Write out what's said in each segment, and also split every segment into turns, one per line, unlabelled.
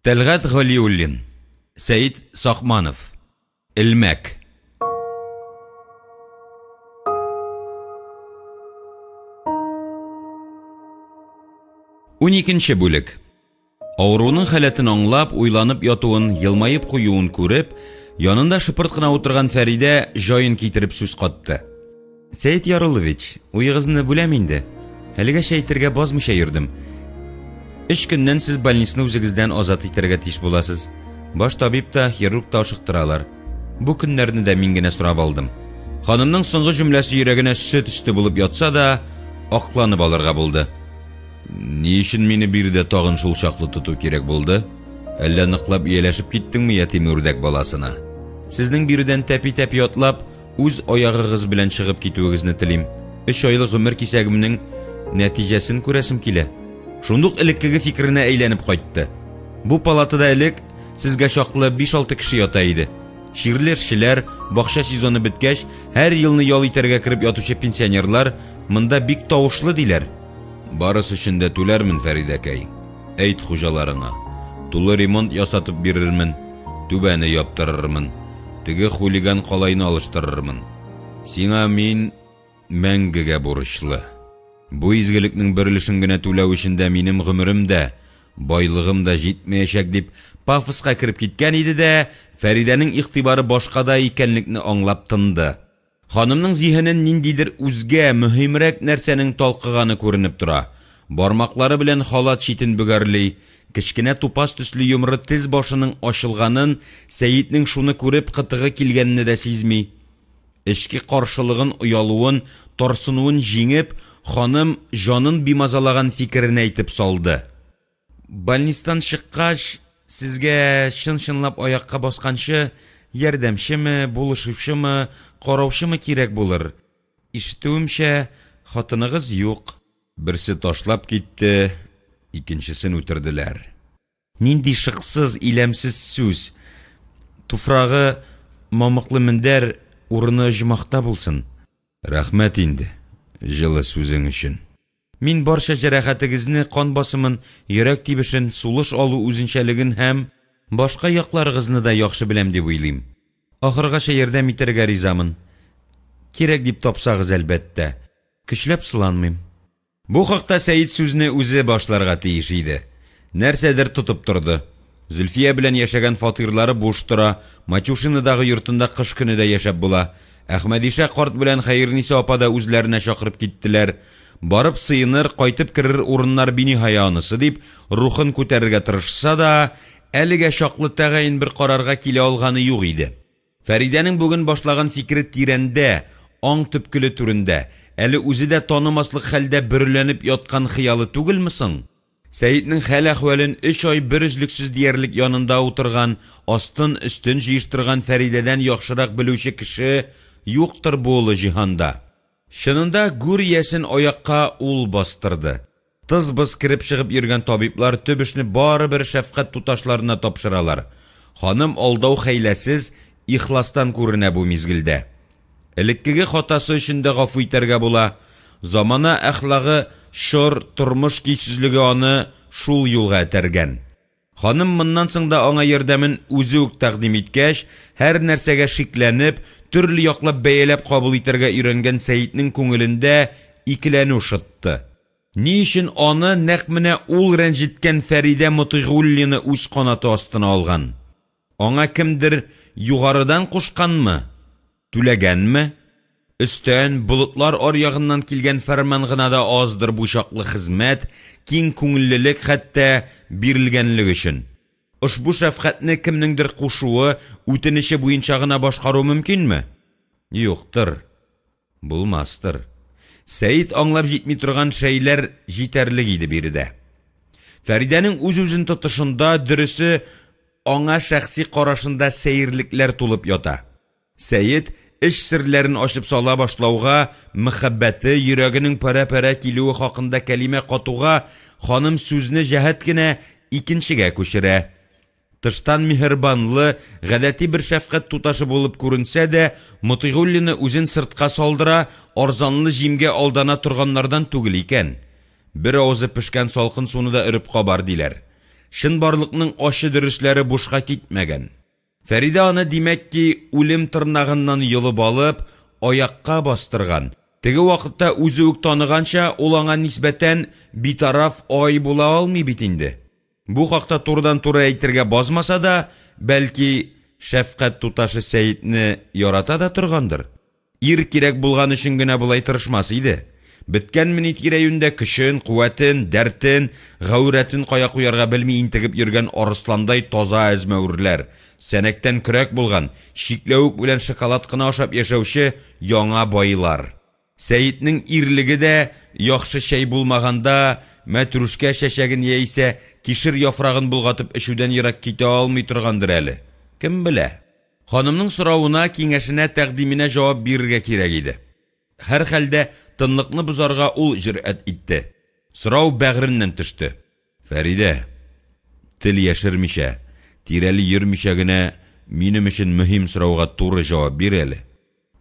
Тәлгать Галиуллин, Сәет Сакманов. Элмәк. Уникенче бүлек. Авыруның халәтен аңлап, уйланып ятуын, елмаеп куюын күреп, янында шыпырт кына утырган Фәридә җаен китереп сүз катты. Сәет Яруллович, уегызны бүләм инде. Әлегәчә әйтергә базмыйча йөрдем. Өч көннән сез больницаны үзегездән азат итәргә тиеш буласыз. Баш табиб та, хирург та ашыктыралар. Бу көннәрне дә мин генә сорап алдым. Ханымның соңгы җөмләсе йөрәгенә сөт өсте булып ятса да, акланып алырга булды. Ни өчен мине биредә тагын шул чаклы тоту кирәк булды? Әллә ныклап ияләшеп киттеңме ятим үрдәк баласына? Сезнең биредән тәпи-тәпи атлап, Үз аягыгыз белән чыгып китүегезне телим. Өч айлык гомер кисәгемнең нәтиҗәсен күрәсем килә. Шундук элеккеге фикеренә әйләнеп кайтты. Бу палатада элек сезгә чаклы 5-6 кеше ята иде. Чирле эшчеләр, бакча сезоны беткәч, һәр елны ял итәргә кереп ятучы пенсионерлар монда бик тавышлы диләр. Барысы өчен дә түләрмен, Фәридәкәй. Әйт хуҗаларыңа. Тулы ремонт ясатып бирермен. Түбәне яптырырмын. Теге хулиган калайны алыштырырмын. Сиңа мин мәңгегә бурычлы. Бу изгелекнең бер өлешен генә түләү өчен дә минем гомерем дә, байлыгым да җитмәячәк, дип пафоска кереп киткән иде дә, Фәридәнең игътибары башкада икәнлекне аңлап тынды. Ханымның зиһенен ниндидер үзгә, мөһимрәк нәрсәнең талкыганы күренеп тора. Бармаклары белән халат читен бөгәрли. Кечкенә тупас төсле йомры тез башының ачылганын, Сәетнең шуны күреп кытыгы килгәнне дә сизми. Эчке каршылыгын, оялуын, тарсынуын җиңеп, ханым җанын бимазалаган фикерен әйтеп салды. Больнистан чыккач, сезгә чын-чынлап аякка басканчы, ярдәмчеме, булышучымы, караучымы кирәк булыр. Ишетүемчә, хатыныгыз юк. Берсе ташлап китте, икенчесен үтерделәр. Нинди шыксыз, иләмсез сүз. Туфрагы мамыклы мендәр, урыны оҗмахта булсын. Рәхмәт инде, җылы сүзең өчен. Мин барча җәрәхәтегезне, кан басымын, йөрәк тибешен, сулыш алу үзенчәлеген һәм башка якларыгызны да яхшы беләм дип уйлыйм. Ахыргача ярдәм итәргә ризамын. Кирәк дип тапсагыз, әлбәттә. Көчләп сыланмыйм. Бу хакта Сәет сүзне үзе башларга тиеш иде. Нәрсәдер тотып торды. Зөлфия белән яшәгән фатирлары буш тора, Матюшинодагы йортында кыш көне дә яшәп була. Әхмәдиша карт белән Хәерниса апа да үзләренә чакырып киттеләр. Барып сыеныр, кайтып керер урыннар биниһая анысы дип, рухын күтәрергә тырышса да, әлегә чаклы тәгаен бер карарга килә алганы юк иде. Фәридәнең бүген башлаган фикере тирәндә, аң төпкеле түрендә, әле үзе дә танымаслык хәлдә бөреләнеп яткан хыялы түгелме соң? Сәетнең хәл-әхвәлен өч ай берөзлексез диярлек янында утырган, астын-өстен җыештырган Фәридәдән яхшырак белүче кеше юктыр бу олы җиһанда. Чынында гүр иясен аякка ул бастырды. Тыз-быз кереп-чыгып йөргән табиблар төп эшне барыбер шәфкать туташларына тапшыралар. Ханым алдау хәйләсез, ихластан күренә бу мизгелдә. Элеккеге хатасы өчен дә гафу итәргә була. Замана әхлагы, чор, тормыш көйсезлеге аны шул юлга этәргән. Ханым моннан соң да аңа ярдәмен үзе үк тәкъдим иткәч, һәр нәрсәгә шикләнеп, төрле яклап бәяләп кабул итәргә өйрәнгән Сәетнең күңелендә икеләнү шытты. Ни өчен аны нәкъ менә ул рәнҗеткән Фәридә Мотыйгуллина үз канаты астына алган? Аңа кемдер югарыдан кушканмы? Түләгәнме? Өстән, болытлар аръягыннан килгән фәрман гына да аздыр бу чаклы хезмәт, киң күңеллелек, хәтта бирелгәнлек өчен. Ошбу шәфкатьне кемнеңдер кушуы, үтенече буенча гына башкару мөмкинме? Юктыр. Булмастыр. Сәет аңлап җитми торган шәйләр җитәрлек иде биредә. Фәридәнең үз-үзен тотышында, дөресе, аңа шәхси карашында сәерлекләр тулып ята. Сәет эч серләрен ачып сала башлауга, мәхәббәте, йөрәгенең парә-парә килүе хакында кәлимә катуга, ханым сүзне җәһәт кенә икенчегә күчерә. Тыштан миһербанлы, гадәти бер шәфкать туташы булып күренсә дә, Мотыйгуллина үзен сыртка салдыра, арзанлы җимгә алдана торганнардан түгел икән. Бер авызы пешкән салкын суны да өреп кабар, диләр. Чынбарлыкның ачы дөресләре бушка китмәгән. Фәридә аны, димәк ки, үлем тырнагыннан йолып алып, аякка бастырган. Теге вакытта үзе үк таныганча, ул аңа нисбәтән битараф ай була алмый бит инде. Бу хакта турыдан-туры әйтергә базмаса да, бәлки, шәфкать туташы Сәетне ярата да торгандыр? Ир кирәк булган өчен генә болай тырышмас иде. Беткәнмени тирә-юньдә көчен, куәтен, дәртен, гаурәтен кая куярга белми интегеп йөргән арысландай таза әзмәверләр, сәнәктән көрәк булган, чикләвек белән шоколад кына ашап яшәүче яңа байлар. Сәетнең ирлеге дә, яхшы чәй булмаганда, мәтрүшкә чәчәген яисә кишер яфрагын болгатып эчүдән ерак китә алмый торгандыр әле. Кем белә? Ханымның соравына, киңәшенә, тәкъдименә җавап бирергә кирәк иде. Һәрхәлдә, тынлыкны бозарга ул җөрьәт итте. Сорау бәгыреннән төште. Фәридә, тел яшермичә, тирәли йөрмичә генә минем өчен мөһим сорауга туры җавап бир әле.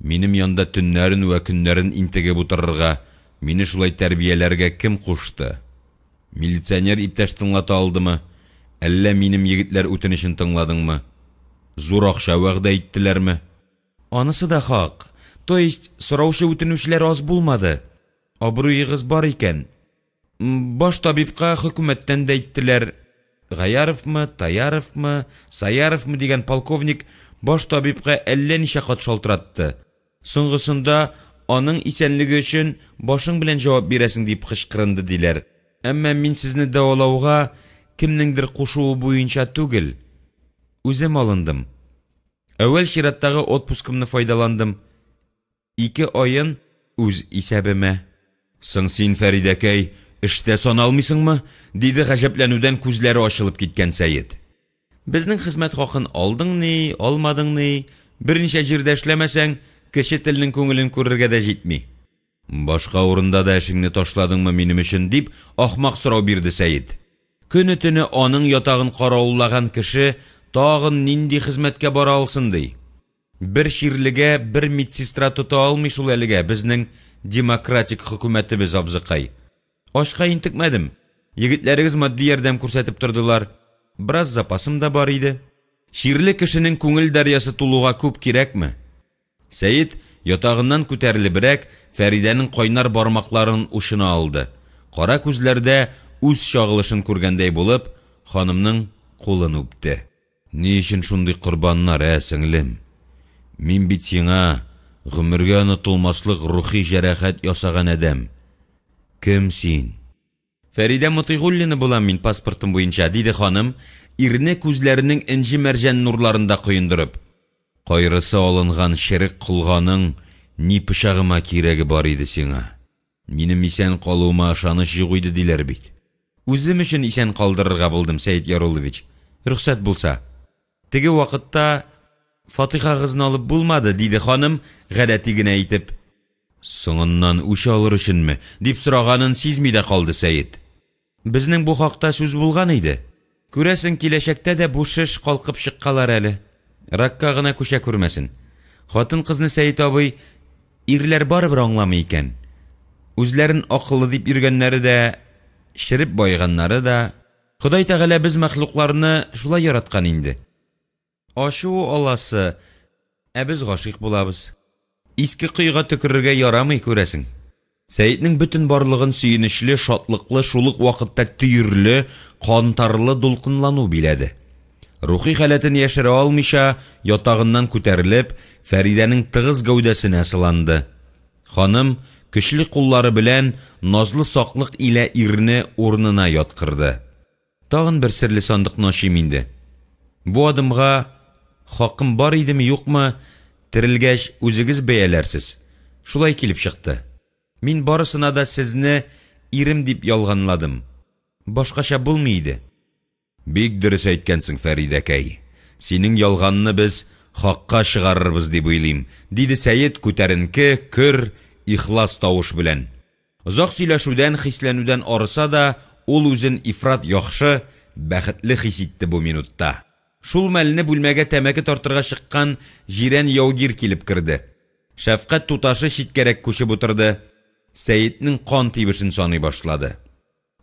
Минем янда төннәрен вә көннәрен интегеп утырырга, мине шулай тәрбияләргә кем кушты? Милиционер иптәш тыңлата алдымы? Әллә минем егетләр үтенечен тыңладыңмы? Зур акча вәгъдә иттеләрме? Анысы да хак. То есть, сораучы-үтенүчеләр аз булмады. Абруегыз бар икән. Баш табибка хөкүмәттән дә әйттеләр. Гаяровмы, Таяровмы, Саяровмы дигән полковник баш табибка әллә ничә кат шалтыратты. Соңгысында, аның исәнлеге өчен башың белән җавап бирәсең, дип кычкырынды, диләр. Әмма мин сезне дәвалауга кемнеңдер кушуы буенча түгел, үзем алындым. Әүвәл чираттагы отпускымны файдаландым. Ике аен үз исәбемә. Соң син, Фәридәкәй, эштә саналмыйсыңмы? диде гаҗәпләнүдән күзләре ачылып киткән Сәет. Безнең хезмәт хакын алдың ни, алмадың ни, берничә җирдә эшләмәсәң, кече телнең күңелен күрергә дә җитми. Башка урында да эшеңне ташладыңмы минем өчен? дип, ахмак сорау бирде Сәет. Көне-төне аның ятагын каравыллаган кеше тагын нинди хезмәткә бара алсын ди? Бер чирлегә бер медсестра тота алмый шул әлегә безнең демократик хөкүмәтебез, абзыкай. Ачка интекмәдем. Егетләрегез матди ярдәм күрсәтеп тордылар. Бераз запасым да бар иде. Чирле кешенең күңел дәрьясы тулуга күп кирәкме? Сәет, ятагыннан күтәрелебрәк, Фәридәнең кайнар бармакларын учына алды. Кара күзләрдә үз чагылышын күргәндәй булып, ханымның кулын үпте. Ни өчен шундый корбаннар, ә, сеңлем? Мин бит сиңа гомергә онытылмаслык рухи җәрәхәт ясаган адәм. Кем син? Фәридә Мотыйгуллина булам мин паспортым буенча, диде ханым, ирне күзләренең энҗе-мәрҗән нурларында коендырып. Кайрысы алынган черек колганың ни пычагыма кирәге бар иде сиңа? Минем исән калуыма ышаныч юк иде диләр бит. Үзем өчен исән калдырырга булдым, Сәет Яруллович, рөхсәт булса. Теге вакытта фатихагызны алып булмады, диде ханым, гадәти генә итеп. Соңыннан үч алыр өченме? дип сораганын сизми дә калды Сәет. Безнең бу хакта сүз булган иде. Күрәсең, киләчәктә дә бу шеш калкып чыккалар әле. Ракка гына күчә күрмәсен. Хатын-кызны Сәет абый, ирләр барыбер аңламый икән. Үзләрен акыллы дип йөргәннәре дә, череп баеганнары да. Ходай Тәгалә без мәхлукларны шулай яраткан инде. Ачу аласы, ә без гашыйк булабыз. Иске коега төкерергә ярамый, күрәсең. Сәетнең бөтен барлыгын сөенечле, шатлыклы, шул ук вакытта төерле, кантарлы дулкынлану биләде. Рухи халәтен яшерә алмыйча, ятагыннан күтәрелеп, Фәридәнең тыгыз гәүдәсенә сыланды. Ханым, көчле куллары белән, назлы саклык илә ирне урынына яткырды. Тагын бер серле сандыкны ачыйм инде. Бу адымга хакым бар идеме, юкмы, терелгәч, үзегез бәяләрсез. Шулай килеп чыкты. Мин барысына да сезне ирем дип ялганладым. Башкача булмый иде. Бик дөрес әйткәнсең, Фәридәкәй. Синең ялганны без хакка чыгарырбыз дип уйлыйм, диде Сәет күтәренке, көр, ихлас тавыш белән. Озак сөйләшүдән, хисләнүдән арыса да, ул үзен ифрат яхшы, бәхетле хис итте бу минутта. Шул мәлне бүлмәгә тәмәке тартырга чыккан җирән яугир килеп керде. Шәфкать туташы читкәрәк күчеп утырды, Сәетнең кан тибешен саный башлады.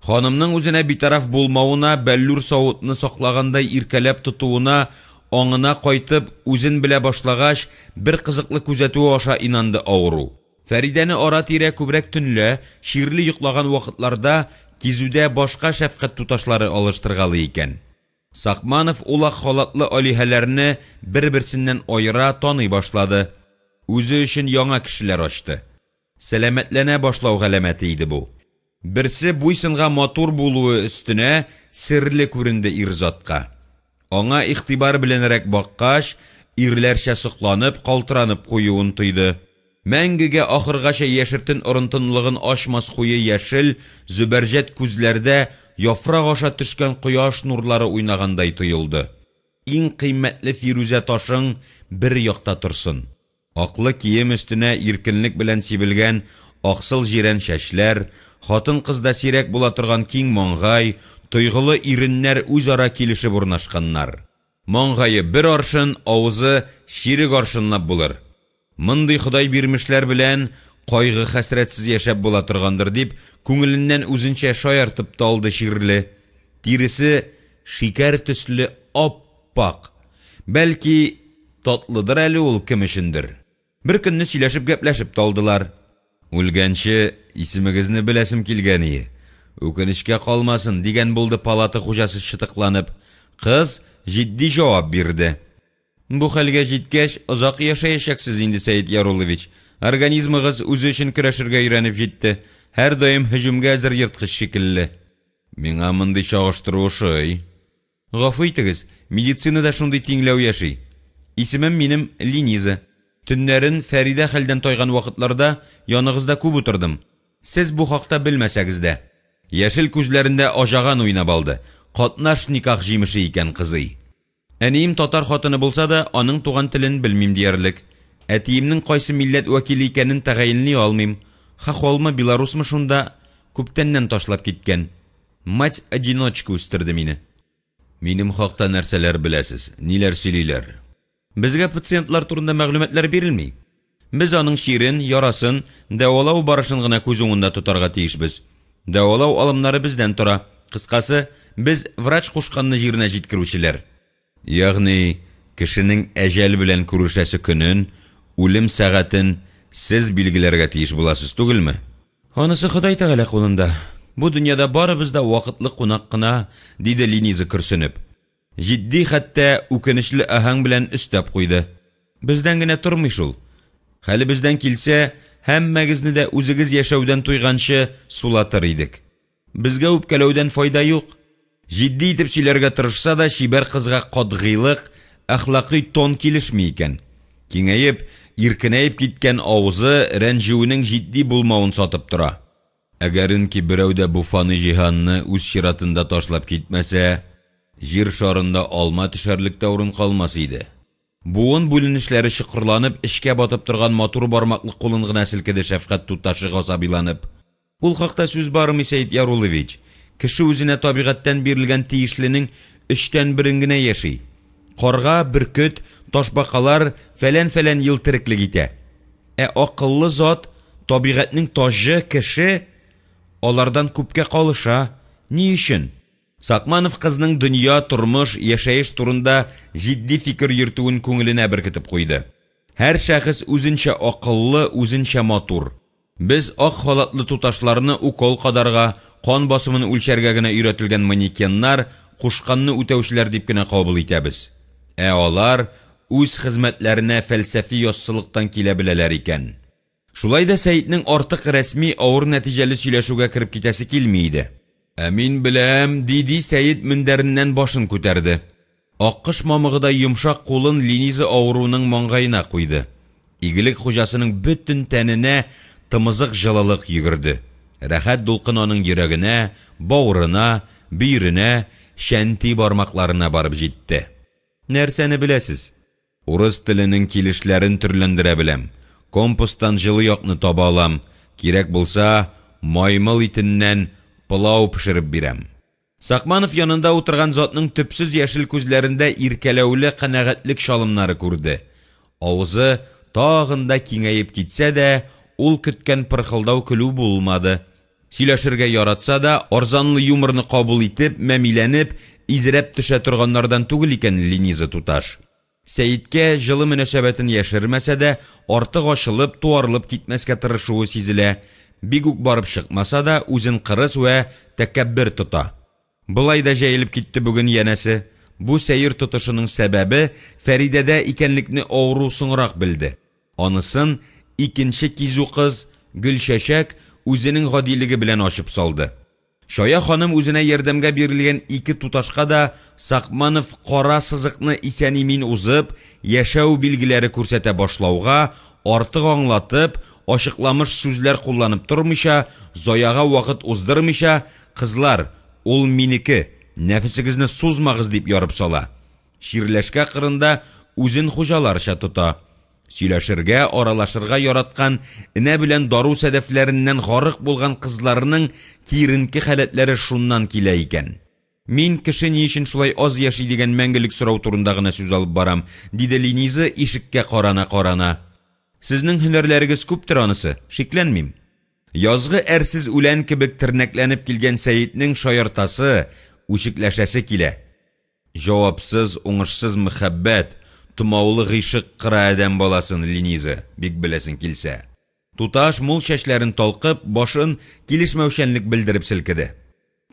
Ханымның үзенә битараф булмавына, бәллүр савытны саклагандай иркәләп тотуына, аңына кайтып, үзен белә башлагач, бер кызыклы күзәтүе аша инанды авыру. Фәридәне ара-тирә, күбрәк төнлә, чирле йоклаган вакытларда, кизүдә башка шәфкать туташлары алыштыргалый икән. Сакманов ул ак халатлы алиһәләрне бер-берсеннән аера, таный башлады. Үзе өчен яңа кешеләр ачты. Сәламәтләнә башлау галәмәте иде бу. Берсе буй-сынга матур булуы өстенә серле күренде ир затка. Аңа игътибар беләнрәк баккач, ирләрчә сокланып, калтыранып куюын тойды. Мәңгегә ахыргача яшертен орынтынлыгын ачмас куе яшел, зөбәрҗәт күзләрдә яфрак аша төшкән кояш нурлары уйнагандай тоелды. Иң кыйммәтле фирүзә ташың бер якта торсын. Аклы кием өстенә иркенлек белән сибелгән аксыл җирән чәчләр, хатын-кызда сирәк була торган киң маңгай, тойгылы иреннәр үзара килешеп урнашканнар. Маңгае бер аршын, авызы чирек аршынлап булыр. Мондый Ходай бирмешләр белән кайгы-хәсрәтсез яшәп була торгандыр, дип, күңеленнән үзенчә шаяртып та алды чирле. Тиресе шикәр төсле ап-ак. Бәлки, татлыдыр әле ул кем өчендер. Бер көнне сөйләшеп-гәпләшеп тә алдылар. Үлгәнче, исемегезне беләсем килгәние. Үкенечкә калмасын, дигән булды палата хуҗасы чытыкланып. Кыз җитди җавап бирде. Бу хәлгә җиткәч, озак яшәячәксез инде, Сәет Яруллович. Организмыгыз үзе өчен көрәшергә өйрәнеп җитте. Һәрдаим һөҗүмгә әзер ерткыч шикелле. Миңа мондый чагыштыру ошый. Гафу итегез, медицинада шундый тиңләү яши. Исемем минем Лениза. Төннәрен, Фәридә хәлдән тайган вакытларда, яныгызда күп утырдым. Сез бу хакта белмәсәгез дә. Яшел күзләрендә аҗаган уйнап алды. Катнаш никах җимеше икән кызый. Әнием татар хатыны булса да, аның туган телен белмим диярлек. Әтиемнең кайсы милләт вәкиле икәнен тәгаенли алмыйм. Хохолмы, белорусмы шунда, күптәннән ташлап киткән. Мать-одиночка үстерде мине. Минем хакта нәрсәләр беләсез, ниләр сөйлиләр? Безгә пациентлар турында мәгълүматлар бирелми. Без аның чирен, ярасын, дәвалау барышын гына күз уңында тотарга тиешбез. Дәвалау алымнары бездән тора. Кыскасы, без врач кушканны җиренә җиткерүчеләр. Ягъни, кешенең әҗәл белән күрешәсе көнен, үлем сәгатен сез билгеләргә тиеш буласыз түгелме? Анысы Ходай Тәгалә кулында. Бу дөньяда барыбыз да вакытлы кунак кына, диде Лениза көрсенеп. Җитди, хәтта үкенечле аһәң белән өстәп куйды. Бездән генә тормый шул. Хәлебездән килсә, һәммәгезне дә үзегез яшәүдән туйганчы сулатыр идек. Безгә үпкәләүдән файда юк. Җитди итеп сөйләргә тырышса да, чибәр кызга катгыйлык, әхлакый тон килешми икән. Киңәеп, иркенәеп киткән авызы рәнҗүенең җитди булмавын сатып тора. Әгәренки берәү дә бу фани җиһанны үз чиратында ташлап китмәсә, Җир шарында алма төшәрлек тә урын калмас иде. Буын бүленешләре чокырланып, эчкә батып торган матур бармаклы кулын гына селкеде шәфкать туташы газабиланып. Ул хакта сүз бармый, Сәет Яруллович. Кеше үзенә табигатьтән бирелгән тиешленең өчтән берен генә яши. Карга, бөркет, ташбакалар фәлән-фәлән ел тереклек итә. Ә акыллы зат, табигатьнең таҗы, кеше, алардан күпкә калыша. Ни өчен? Сакманов кызның дөнья, тормыш, яшәеш турында җитди фикер йөртүен күңеленә беркетеп куйды. Һәр шәхес үзенчә акыллы, үзенчә матур. Без ак халатлы туташларны укол кадарга, кан басымын үлчәргә генә өйрәтелгән манекеннар, кушканны үтәүчеләр дип кенә кабул итәбез. Ә алар үз хезмәтләренә фәлсәфи яссылыктан килә беләләр икән. Шулай да Сәетнең артык рәсми, авыр нәтиҗәле сөйләшүгә кереп китәсе килми иде. Ә мин беләм, ди-ди Сәет мендәреннән башын күтәрде. Аккош мамыгыдай йомшак кулын Лениза авыруның маңгаена куйды. Игелек хуҗасының бөтен тәненә тымызык җылылык йөгерде. Рәхәт дулкын аның йөрәгенә, бавырына, бөеренә, чәнти бармакларына барып җитте. Нәрсәне беләсез? Урыс теленең килешләрен төрләндерә беләм, компастан җылы якны таба алам, кирәк булса, маймыл итеннән пылау пешереп бирәм. Сакманов янында утырган затның төпсез яшел күзләрендә иркәләүле канәгатьлек чалымнары күрде. Авызы тагын да киңәеп китсә дә, ул көткән пырхылдау көлү булмады. Сөйләшергә яратса да, арзанлы юморны кабул итеп, мәмиләнеп, изрәп төшә торганнардан түгел икән Лениза туташ. Сәеткә җылы мөнәсәбәтен яшермәсә дә, артык ачылып, туарылып китмәскә тырышуы сизелә. Бик үк барып чыкмаса да, үзен кырыс вә тәкәббер тота. Болай да җәелеп китте бүген, янәсе. Бу сәер тотышының сәбәбе Фәридәдә икәнлекне авыру соңрак белде. Анысын икенче кизү кыз, Гөлчәчәк, үзенең гадилеге белән ачып салды. Чая ханым үзенә ярдәмгә бирелгән ике туташка да Сакманов кара сызыкны исән-имин узып, яшәү билгеләре күрсәтә башлауга, артык аңлатып, ачыкламыш сүзләр кулланып тормыйча, заяга вакыт уздырмыйча, Кызлар, ул минеке, нәфесегезне сузмагыз, дип ярып сала. Чирләшкә кырында үзен хуҗаларча тота. Сөйләшергә, аралашырга яраткан, энә белән дару сәдәфләреннән гарык булган кызларның киеренке халәтләре шуннан килә икән. Мин кеше ни өчен шулай аз яши дигән мәңгелек сорау турында гына сүз алып барам, диде Лениза ишеккә карана-карана. Сезнең һөнәрләрегез күптер анысы, шикләнмим. Язгы әрсез үлән кебек тернәкләнеп килгән Сәетнең шаяртасы, үчекләшәсе килә. Җавапсыз, уңышсыз мәхәббәт, томаулы гыйшык кыра адәм баласын, Лениза, бик беләсең килсә. Туташ, мул чәчләрен талкып, башын килешмәүчәнлек белдереп селкеде.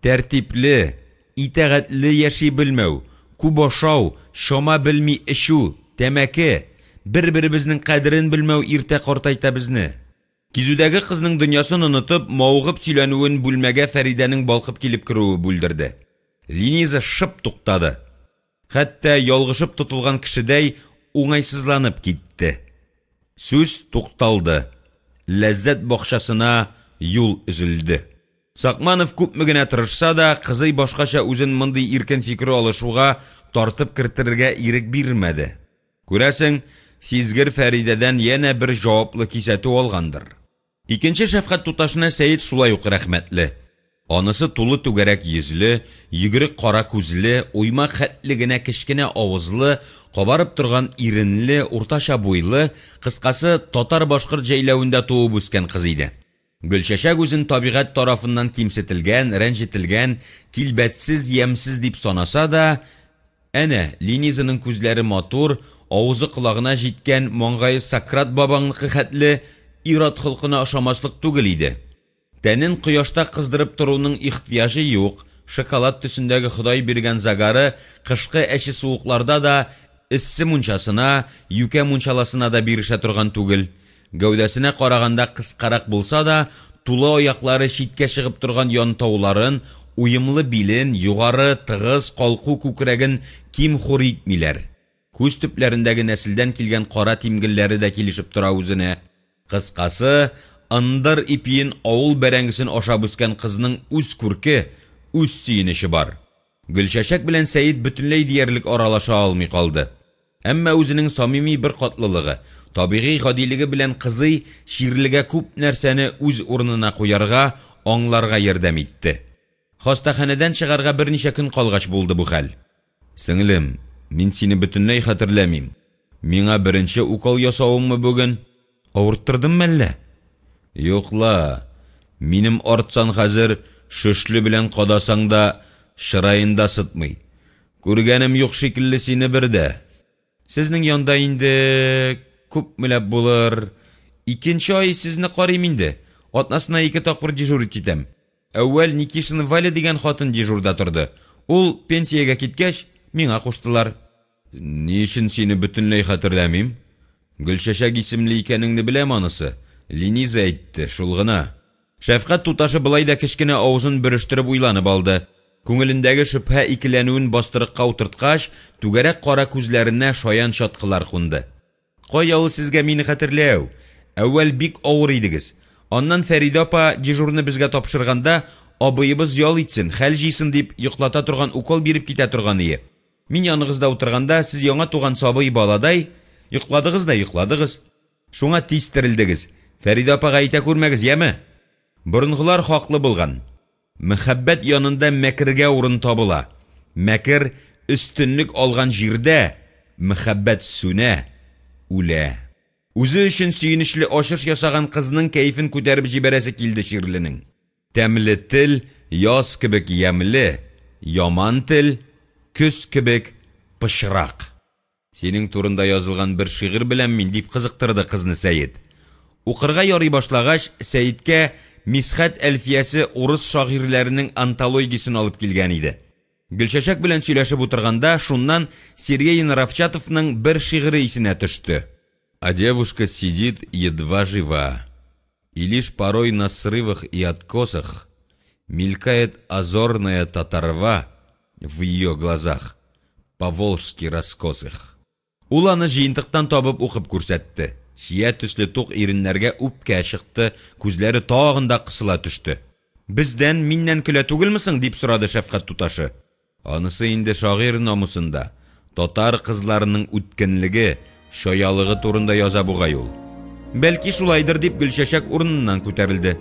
Тәртипле, итагатьле яши белмәү, күп ашау, чама белми эчү, тәмәке, бер-беребезнең кадерен белмәү иртә картайта безне. Кизүдәге кызның дөньясын онытып, мавыгып сөйләнүен бүлмәгә Фәридәнең балкып килеп керүе бүлдерде. Лениза шып туктады. Хәтта ялгышып тотылган кешедәй уңайсызланып китте. Сүз тукталды. Ләззәт бакчасына юл өзелде. Сакманов күпме генә тырышса да, кызый башкача үзен мондый иркен фикер алышуга тартып кертерергә ирек бирмәде. Күрәсең, сизгер Фәридәдән янә бер җаваплы кисәтү алгандыр. Икенче шәфкать туташына Сәет шулай ук рәхмәтле. Анысы тулы түгәрәк йөзле, йөгерек кара күзле, уймак хәтле генә кечкенә авызлы, кабарып торган иренле, уртача буйлы, кыскасы, татар-башкорт җәйләвендә туып үскән кыз иде. Гөлчәчәк үзен табигать тарафыннан кимсетелгән, рәнҗетелгән, килбәтсез, ямьсез дип санаса да, әнә, Ленизаның күзләре матур, авызы колагына җиткән, маңгае Сократ бабаңныкы хәтле, ир-ат холкына ошамаслык түгел иде. Тәнен кояшта кыздырып торуның ихтыяҗы юк, шоколад төсендәге Ходай биргән загары кышкы әче суыкларда да эссе мунчасына, юкә мунчаласына да бирешә торган түгел. Гәүдәсенә караганда кыскарак булса да, тулы аяклары читкә чыгып торган янтауларын, уемлы билен, югары, тыгыз, калку күкрәген ким-хур итмиләр. Күз төпләрендәге нәселдән килгән кара тимгелләре дә килешеп тора үзенә. Кыскасы, ындыр ипиен, авыл бәрәңгесен ашап үскән кызның үз күрке, үз сөенече бар. Гөлчәчәк белән Сәет бөтенләй диярлек аралаша алмый калды. Әмма үзенең самими беркатлылыгы, табигый гадилеге белән кызый чирлегә күп нәрсәне үз урынына куярга, аңларга ярдәм итте. Хастаханәдән чыгарга берничә көн калгач булды бу хәл. Сеңлем, мин сине бөтенләй хәтерләмим. Миңа беренче укол ясавыңмы бүген? Авырттырдым мәллә? Юк ла, минем арт сан хәзер шөшле белән кадасаң да чыраен да сытмый. Күргәнем юк шикелле сине бер дә. Сезнең янда инде күпмеләп булыр. Икенче ай сезне карыйм инде. Атнасына ике тапкыр дежурить итәм. Әүвәл Никишина Валя дигән хатын дежурда торды. Ул пенсиягә киткәч, миңа куштылар. Ни өчен сине бөтенләй хәтерләмим? Гөлчәчәк исемле икәнеңне беләм анысы. Лениза әйтте, шул гына. Шәфкать туташы болай да кечкенә авызын бөрештереп уйланып алды. Күңелендәге шөбһә-икеләнүен бастырыкка утырткач, түгәрәк кара күзләренә шаян чаткылар кунды. Кая ул сезгә мине хәтерләү? Әүвәл бик авыр идегез. Аннан Фәридә апа дежурны безгә тапшырганда, абыебыз ял итсен, хәл җыйсын дип, йоклата торган укол биреп китә торган ие. Мин яныгызда утырганда, сез яңа туган сабый баладай, йокладыгыз да йокладыгыз. Шуңа тиз терелдегез. Фәридә апага әйтә күрмәгез, яме? Борынгылар хаклы булган. Мәхәббәт янында мәкергә урын табыла. Мәкер өстенлек алган җирдә мәхәббәт сүнә, үлә. Үзе өчен сөенечле ачыш ясаган кызның кәефен күтәреп җибәрәсе килде чирленең. Тәмле тел яз кебек ямьле, яман тел көз кебек пычрак. Синең турында язылган бер шигырь беләм мин, дип кызыктырды кызны Сәет. Укырга ярый башлагач, Сәеткә Мисхәт Әлфиясе урыс шагыйрьләренең антологиясен алып килгән иде. Гөлчәчәк белән сөйләшеп утырганда шуннан Сергей Наровчатовның бер шигыре исенә төште. А девушка сидит едва жива, И лишь порой на срывах и откосах Мелькает озорная татарва В ее глазах, по-волжски раскосых. Ул аны җыентыктан табып укып күрсәтте. Чия төсле тук иреннәргә үпкә чыкты, күзләре тагын да кысыла төште. Бездән, миннән көлә түгелме соң? дип сорады шәфкать туташы. Анысы инде шагыйрь намусында, татар кызларының үткенлеге, чаялыгы турында яза бугай ул. Бәлки шулайдыр, дип Гөлчәчәк урыныннан күтәрелде.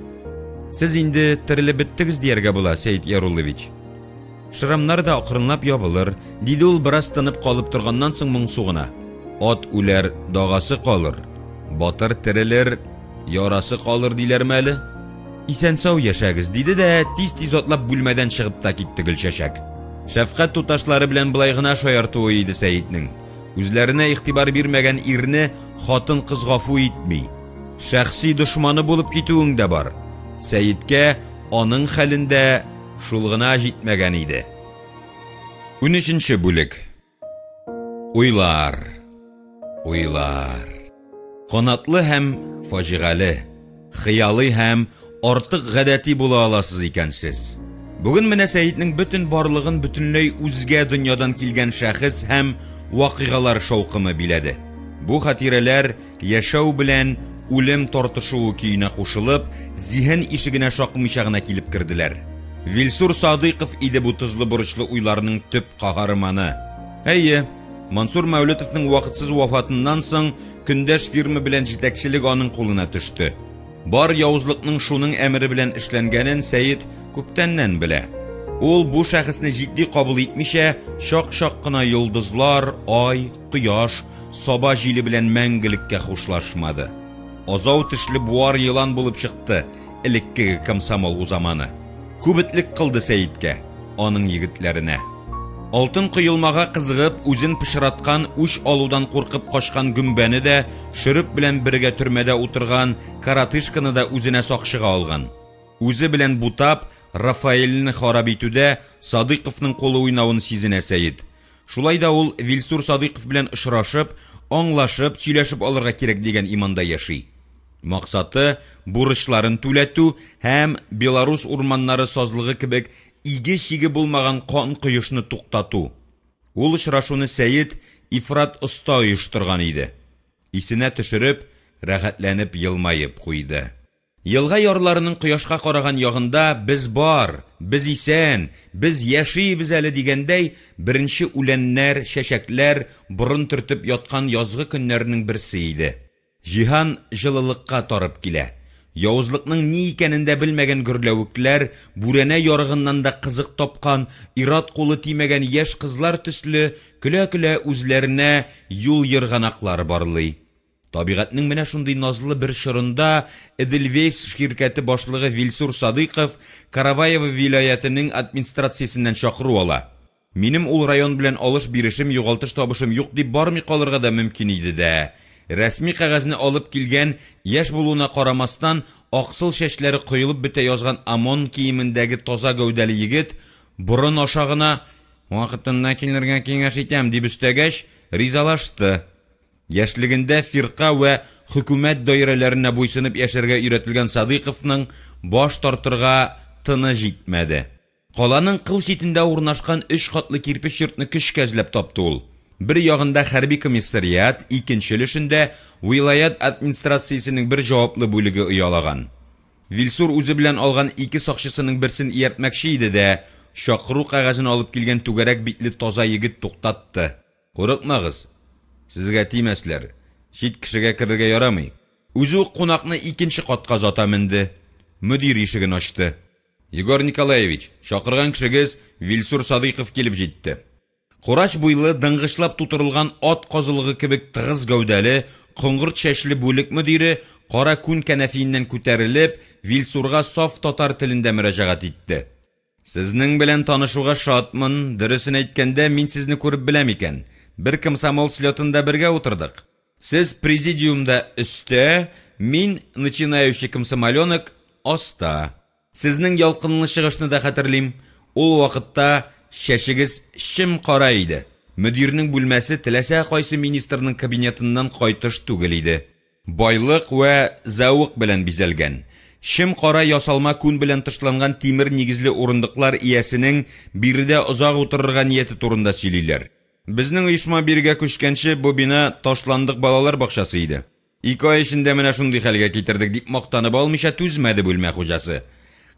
Сез инде терелеп беттегез дияргә була, Сәет Яруллович. Шрамнар да акрынлап ябылыр, диде ул бераз тынып калып торганнан соң моңсу гына. Ат үләр, дагасы калыр, батыр терелер, ярасы калыр диләрме әле? Исән-сау яшәгез, диде дә тиз-тиз атлап бүлмәдән чыгып та китте Гөлчәчәк. Шәфкать туташлары белән болай гына шаяртуы иде Сәетнең. Үзләренә игътибар бирмәгән ирне хатын-кыз гафу итми. Шәхси дошманы булып китүең дә бар. Сәеткә аның хәлендә шул гына җитмәгән иде. Унөченче бүлек. Уйлар. Уйлар. Канатлы һәм фаҗигале, хыялый һәм артык гадәти була аласыз икән сез. Бүген менә Сәетнең бөтен барлыгын бөтенләй үзгә дөньядан килгән шәхес һәм вакыйгалар шаукымы биләде. Бу хатирәләр яшәү белән үлем тартышуы көенә кушылып, зиһен ишегенә шакымыйча гына килеп керделәр. Вилсур Садыйков иде бу тозлы-борычлы уйларның төп каһарманы. Әйе, Мансур Мәүлетовның вакытсыз вафатыннан соң көндәш фирма белән җитәкчелек аның кулына төште. Бар явызлыкның шуның әмере белән эшләнгәнен Сәет күптәннән белә. Ул бу шәхесне җитди кабул итмичә, чак-чак кына йолдызлар, ай, кояш, саба җиле белән мәңгелеккә хушлашмады. Азау тешле буар елан булып чыкты элеккеге комсомол узаманы. Күп этлек кылды Сәеткә, аның егетләренә. Алтын коелмага кызыгып, үзен пычраткан, үч алудан куркып качкан гөмбәне дә, шөреп белән бергә төрмәдә утырган коротышканы да үзенә сакчыга алган. Үзе белән бутап, Рафаэльне харап итүдә Садыйковның кулы уйнавын сизенә Сәет. Шулай да ул Вилсур Садыйков белән очрашып, аңлашып, сөйләшеп алырга кирәк дигән иманда яши. Максаты, бурычларын түләтү һәм Белорус урманнары сазлыгы кебек иге-чиге булмаган кан коешны туктату. Ул очрашуны Сәет ифрат оста оештырган иде. Исенә төшереп, рәхәтләнеп елмаеп куйды. Елга ярларының кояшка караган ягында без бар, без исән, без яшибез әле дигәндәй, беренче үләннәр, чәчәкләр борын төртеп яткан язгы көннәрнең берсе иде. Җиһан җылылыкка тарып килә. Явызлыкның ни икәнен дә белмәгән гөрләвекләр, бүрәнә ярыгыннан да кызык тапкан, ир-ат кулы тимәгән яшь кызлар төсле, көлә-көлә үзләренә юл-ерганаклар барлый. Табигатьнең менә шундый назлы бер чорында Эдельвейс ширкәте башлыгы Вилсур Садыйков Караваево вилаятенең администрациясеннән чакыру ала. Минем ул район белән алыш-бирешем, югалтыш-табышым юк дип бармый калырга да мөмкин иде дә, рәсми кәгазьне алып килгән, яшь булуына карамастан, аксыл чәчләре коелып бетә язган ОМОН киемендәге таза гәүдәле егет, борын аша гына, Вакытында килергә киңәш итәм, дип өстәгәч, ризалашты. Яшьлегендә фирка вә хөкүмәт даирәләренә буйсынып яшәргә өйрәтелгән Садыйковның баш тартырга тыны җитмәде. Каланың кыл читендә урнашкан өч катлы кирпеч йортны көчкә эзләп тапты ул. Бер ягында хәрби комиссариат, икенче өлешендә вилаять администрациясенең бер җаваплы бүлеге оялаган. Вилсур үзе белән алган ике сакчысының берсен ияртмәкче иде дә, чакыру кәгазен алып килгән түгәрәк битле таза егет туктатты. Курыкмагыз, сезгә тимәсләр, чит кешегә керергә ярамый. Үзе үк кунакны икенче катка озата менде, мөдир ишеген ачты. Егор Николаевич, чакырган кешегез Вилсур Садыйков килеп җитте. Курач буйлы, дыңгычлап тутырылган ат казылыгы кебек тыгыз гәүдәле, коңгырт чәчле бүлек мөдире кара күн кәнәфиеннән күтәрелеп, Вилсурга саф татар телендә мөрәҗәгать итте. Сезнең белән танышуга шатмын, дөресен әйткәндә, мин сезне күреп беләм икән. Бер комсомол слетында бергә утырдык. Сез президиумда өстә, мин, начинающий комсомоленок, аста. Сезнең ялкынлы чыгышны да хәтерлим. Ул вакытта чәчегез чем-кара иде. Мөдирнең бүлмәсе теләсә кайсы министрның кабинетыннан кайтыш түгел иде. Байлык вә зәвык белән бизәлгән, чем-кара ясалма күн белән тышланган тимер нигезле урындыклар иясенең биредә озак утырырга нияте турында сөйлиләр. Безнең оешма бирегә күчкәнче бу бина ташландык балалар бакчасы иде. Ике ай эчендә менә шундый хәлгә китердек, дип мактанып алмыйча түзмәде бүлмә хуҗасы.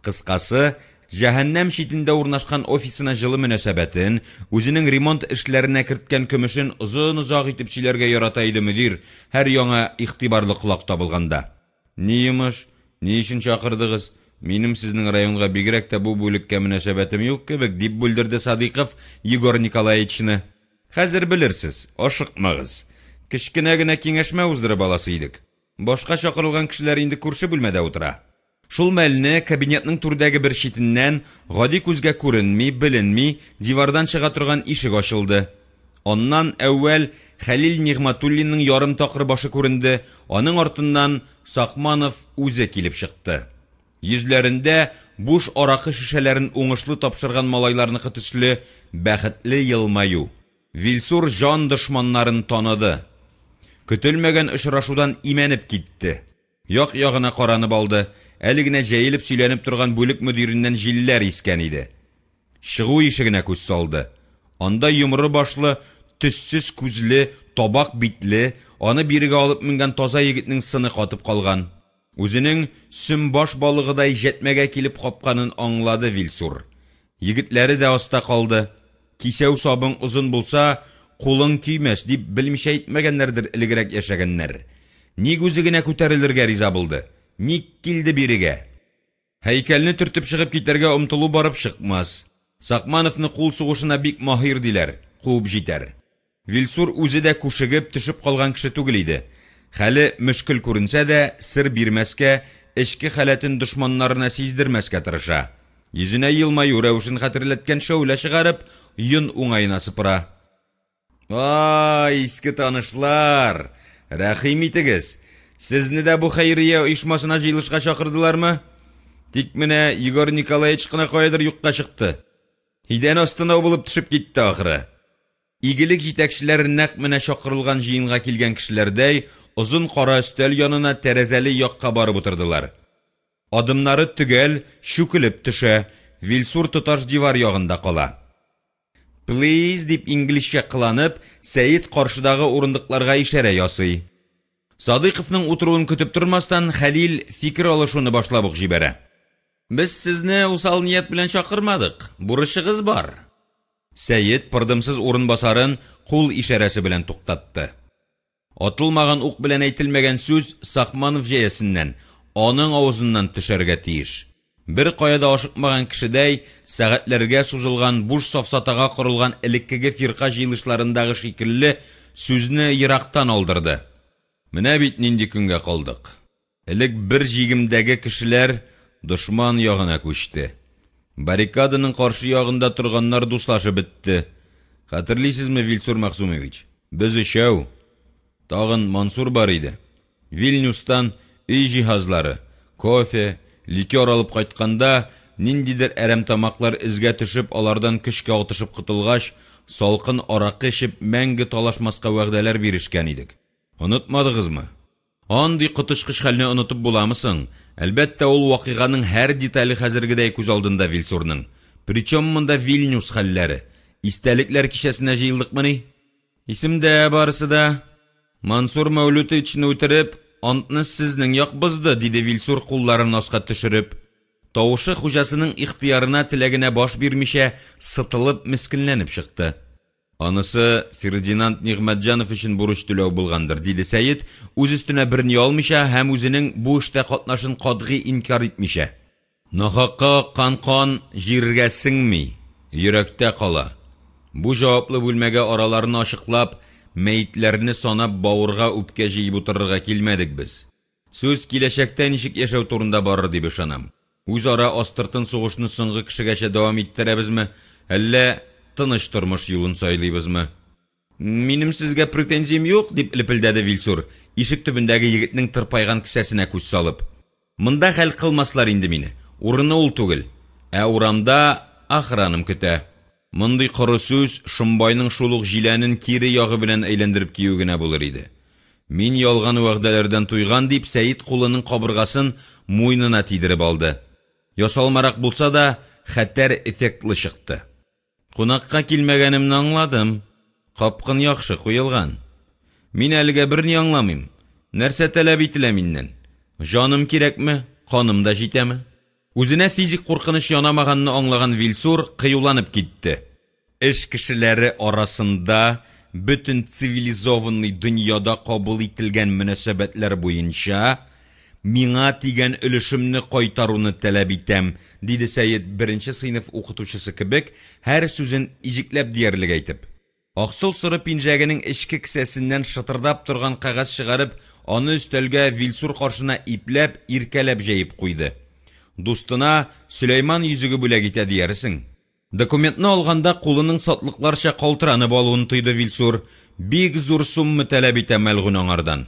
Кыскасы, җәһәннәм читендә урнашкан офисына җылы мөнәсәбәтен, үзенең ремонт эшләренә керткән көмешен озын-озак итеп сөйләргә ярата иде мөдир, һәр яңа игътибарлы колак табылганда. Ни йомыш? Ни өчен чакырдыгыз? Минем сезнең районга, бигрәк тә бу бүлеккә мөнәсәбәтем юк кебек, дип бүлдерде Садыйков Егор Николаевичны. Хәзер белерсез, ашыкмагыз. Кечкенә генә киңәшмә уздырып аласы идек. Башка чакырылган кешеләр инде күрше бүлмәдә утыра. Шул мәлне кабинетның түрдәге бер читеннән, гади күзгә күренми, беленми, дивардан чыга торган ишек ачылды. Аннан әүвәл Хәлил Нигъмәтуллинның ярым такыр башы күренде, аның артыннан Сакманов үзе килеп чыкты. Йөзләрендә буш аракы шешәләрен уңышлы тапшырган малайларныкы төсле бәхетле елмаю. Вилсур җан дошманнарын таныды. Көтелмәгән очрашудан имәнеп китте. Як-ягына каранып алды, әле генә җәелеп сөйләнеп торган бүлек мөдиреннән җилләр искән иде. Чыгу ишегенә күз салды. Анда йомры башлы, төссез күзле, табак битле, аны бирегә алып менгән таза егетнең сыны катып калган. Үзенең сөмбаш балыгыдай җәтмәгә килеп капканын аңлады Вилсур. Егетләре дә аста калды. Кисәү сабың озын булса, кулың көймәс, дип белмичә әйтмәгәннәрдер элегрәк яшәгәннәр. Ник үзе генә күтәрелергә риза булды? Ник килде бирегә? Һәйкәлне төртеп чыгып китәргә омтылу барып чыкмас. Сакмановны кул сугышына бик маһир диләр, куып җитәр. Вилсур үзе дә күшегеп, төшеп калган кеше түгел иде. Хәле мөшкел күренсә дә, сер бирмәскә, эчке халәтен дошманнарына сиздермәскә тырыша. Йөзенә елмаю рәвешен хәтерләткән шәүлә чыгарып, йон уңаена сыпыра. Ай, иске танышлар! Рәхим итегез! Сезне дә бу хәйрия оешмасына җыелышка чакырдылармы? Тик менә Егор Николаевич кына каядыр юкка чыкты. Идән астына убылып төшеп китте, ахры. Игелек җитәкчеләре нәкъ менә чакырылган җыенга килгән кешеләрдәй, озын кара өстәл янына тәрәзәле якка барып утырдылар. Адымнары төгәл, чүкелеп төшә, Вилсур тоташ дивар ягында кала. Плиз, дип инглизчә кыланып, Сәет каршыдагы урындыкларга ишарә ясый. Садыйковның утыруын көтеп тормастан, Хәлил фикер алышуны башлап ук җибәрә. Без сезне усал ният белән чакырмадык, бурычыгыз бар. Сәет пырдымсыз урынбасарын кул ишарәсе белән туктатты. Атылмаган ук белән әйтелмәгән сүз Сакманов җәясеннән, аның авызыннан төшәргә тиеш. Бер кая да ашыкмаган кешедәй, сәгатьләргә сузылган буш сафсатага корылган элеккеге фирка җыелышларындагы шикелле сүзне ерактан алдырды. Менә бит нинди көнгә калдык. Элек бер җигемдәге кешеләр дошман ягына күчте. Баррикаданың каршы ягында торганнар дуслашып бетте. Хәтерлисезме, Вилсур Мәгъсумович? Без өчәү. Тагын Мансур бар иде. Вильнюстан өй җиһазлары, кофе, ликер алып кайтканда, ниндидер әрәмтамаклар эзгә төшеп, алардан көчкә атышып котылгач, салкын аракы эчеп, мәңге талашмаска вәгъдәләр бирешкән идек. Онытмадыгызмы? Андый коточкыч хәлне онытып буламы соң? Әлбәттә, ул вакыйганың һәр детале хәзергедәй күз алдында Вилсурның. Причем монда Вильнюс хәлләре? Истәлекләр кичәсенә җыелдыкмыни? Исемдә барысы да. Мансур Мәүлүтовичны үтереп, антны сезнең як бозды, диде Вилсур кулларын аска төшереп. Тавышы хуҗасының ихтыярына, теләгенә баш бирмичә, сытылып, мескенләнеп чыкты. Анысы Фердинанд Нигъмәтҗанов өчен бурыч түләү булгандыр, диде Сәет, үз өстенә берни алмыйча һәм үзенең бу эштә катнашын катгый инкяр итмичә. Нахакка аккан кан җиргә сеңми, йөрәктә кала. Бу җаваплы бүлмәгә араларны ачыклап, мәетләрне санап бавырга үпкә җыеп утырырга килмәдек без. Сүз киләчәктә ничек яшәү турында барыр дип ышанам. Үзара астыртын сугышны соңгы кешегәчә дәвам иттерәбезме, әллә тыныч тормыш юлын сайлыйбызмы? Минем сезгә претензиям юк, дип лепелдәде Вилсур, ишек төбендәге егетнең тырпайган кесәсенә күз салып. Монда хәл кылмаслар инде мине, урыны ул түгел. Ә урамда охраным көтә. Мондый коры сүз Шомбайның шул ук җиләнен кире ягы белән әйләндереп кию генә булыр иде. Мин ялган вәгъдәләрдән туйган, дип Сәет кулының кабыргасын муенына тидереп алды. Ясалмарак булса да, хәтәр эффектлы чыкты. Кунакка килмәгәнемне аңладым. Капкын яхшы куелган. Мин әлегә берни аңламыйм. Нәрсә таләп ителә миннән? Җаным кирәкме, каным да җитәме? Үзенә физик куркыныч янамаганны аңлаган Вилсур кыюланып китте. Эш кешеләре арасында бөтен цивилизованный дөньяда кабул ителгән мөнәсәбәтләр буенча, миңа тигән өлешемне кайтаруны таләп итәм, диде Сәет, беренче сыйныф укытучысы кебек, һәр сүзен иҗекләп диярлек әйтеп. Аксыл соры пинжәгенең эчке кесәсеннән шытырдап торган кәгазь чыгарып, аны өстәлгә Вилсур каршына ипләп, иркәләп җәеп куйды. Дустына Сөләйман йөзеге бүләк итә диярсең. Документны алганда кулының сатлыкларча калтыранып алуын тойды Вилсур. Бик зур сумма таләп итә мәлгунь аңардан.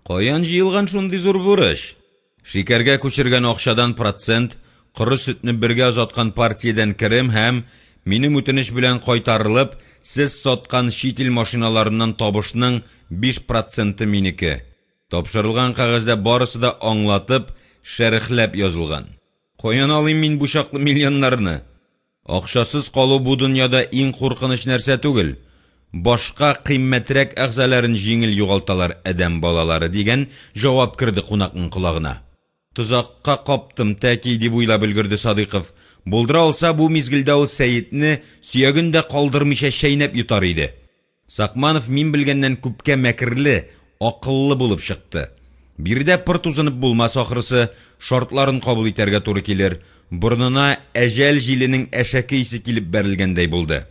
Каян җыелган шундый зур бурыч? Шикәргә күчергән акчадан процент, коры сөтне бергә озаткан партиядән керем һәм, минем үтенеч белән кайтарылып, сез саткан чит ил машиналарыннан табышның 5 проценты минеке. Тапшырылган кәгазьдә барысы да аңлатып, шәрехләп язылган. Каян алыйм мин бу чаклы миллионнарны? Акчасыз калу бу дөньяда иң куркыныч нәрсә түгел. Башка кыйммәтрәк әгъзаларын җиңел югалталар адәм балалары, дигән җавап керде кунакның колагына. Тозакка каптым тәки, дип уйлап өлгерде Садыйков. Булдыра алса, бу мизгелдә ул Сәетне сөяген дә калдырмыйча чәйнәп йотар иде. Сакманов мин белгәннән күпкә мәкерле, акыллы булып чыкты. Биредә пыр тузынып булмас ахрысы, шартларын кабул итәргә туры килер. Борынына әҗәл җиленең әшәке исе килеп бәрелгәндәй булды.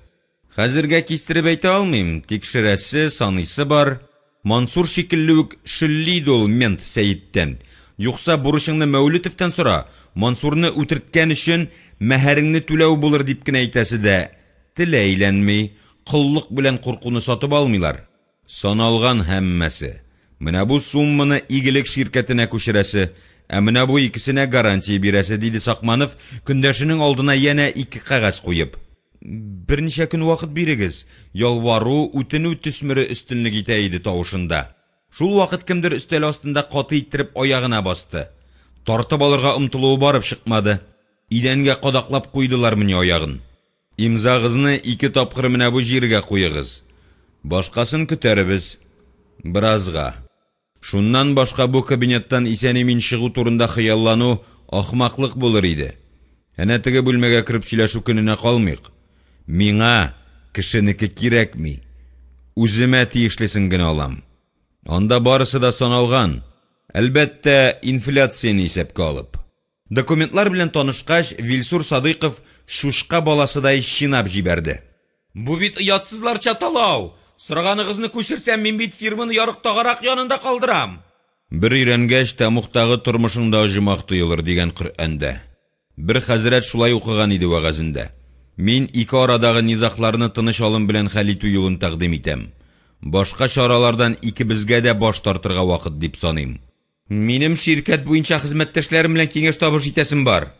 Хәзергә кистереп әйтә алмыйм, тикшерәсе, саныйсы бар. Мансур шикелле үк шөлли иде ул мент Сәеттән. Юкса бурычыңны Мәүлетовтан сора, Мансурны үтерткән өчен мәһәреңне түләү булыр дип кенә әйтәсе дә, теле әйләнми, коллык белән куркуны сатып алмыйлар. Саналган һәммәсе. Менә бу сумманы Игелек ширкәтенә күчерәсе, ә менә бу икесенә гарантия бирәсе, диде Сакманов, көндәшенең алдына янә ике кәгазь куеп. Берничә көн вакыт бирегез, ялвару, үтенү төсмере өстенлек итә иде тавышында. Шул вакыт кемдер өстәл астында каты иттереп аягына басты. Тартып алырга омтылуы барып чыкмады. Идәнгә кадаклап куйдылармыни аягын. Имзагызны ике тапкыр менә бу җиргә куегыз. Башкасын көтәрбез. Беразга. Шуннан башка бу кабинеттан исән-имин чыгу турында хыяллану ахмаклык булыр иде. Әнә теге бүлмәгә кереп сөйләшү көненә калмыйк. Миңа кешенеке кирәкми. Үземә тиешлесен генә алам. Анда барысы да саналган. Әлбәттә, инфляцияне исәпкә алып. Документлар белән танышкач, Вилсур Садыйков чучка баласыдай чинап җибәрде. Бу бит оятсызларча талау! Сораганыгызны күчерсәм, мин бит фирманы ярык тагарак янында калдырам! Бер өйрәнгәч, тәмугтагы тормышың да оҗмах тоелыр, дигән Коръәндә. Бер хәзрәт шулай укыган иде вәгазендә. Мин ике арадагы низагларны тыныч алым белән хәл итү юлын тәкъдим итәм. Башка чаралардан икебезгә дә баш тартырга вакыт дип саныйм. Минем ширкәт буенча хезмәттәшләрем белән киңәш-табыш итәсем бар.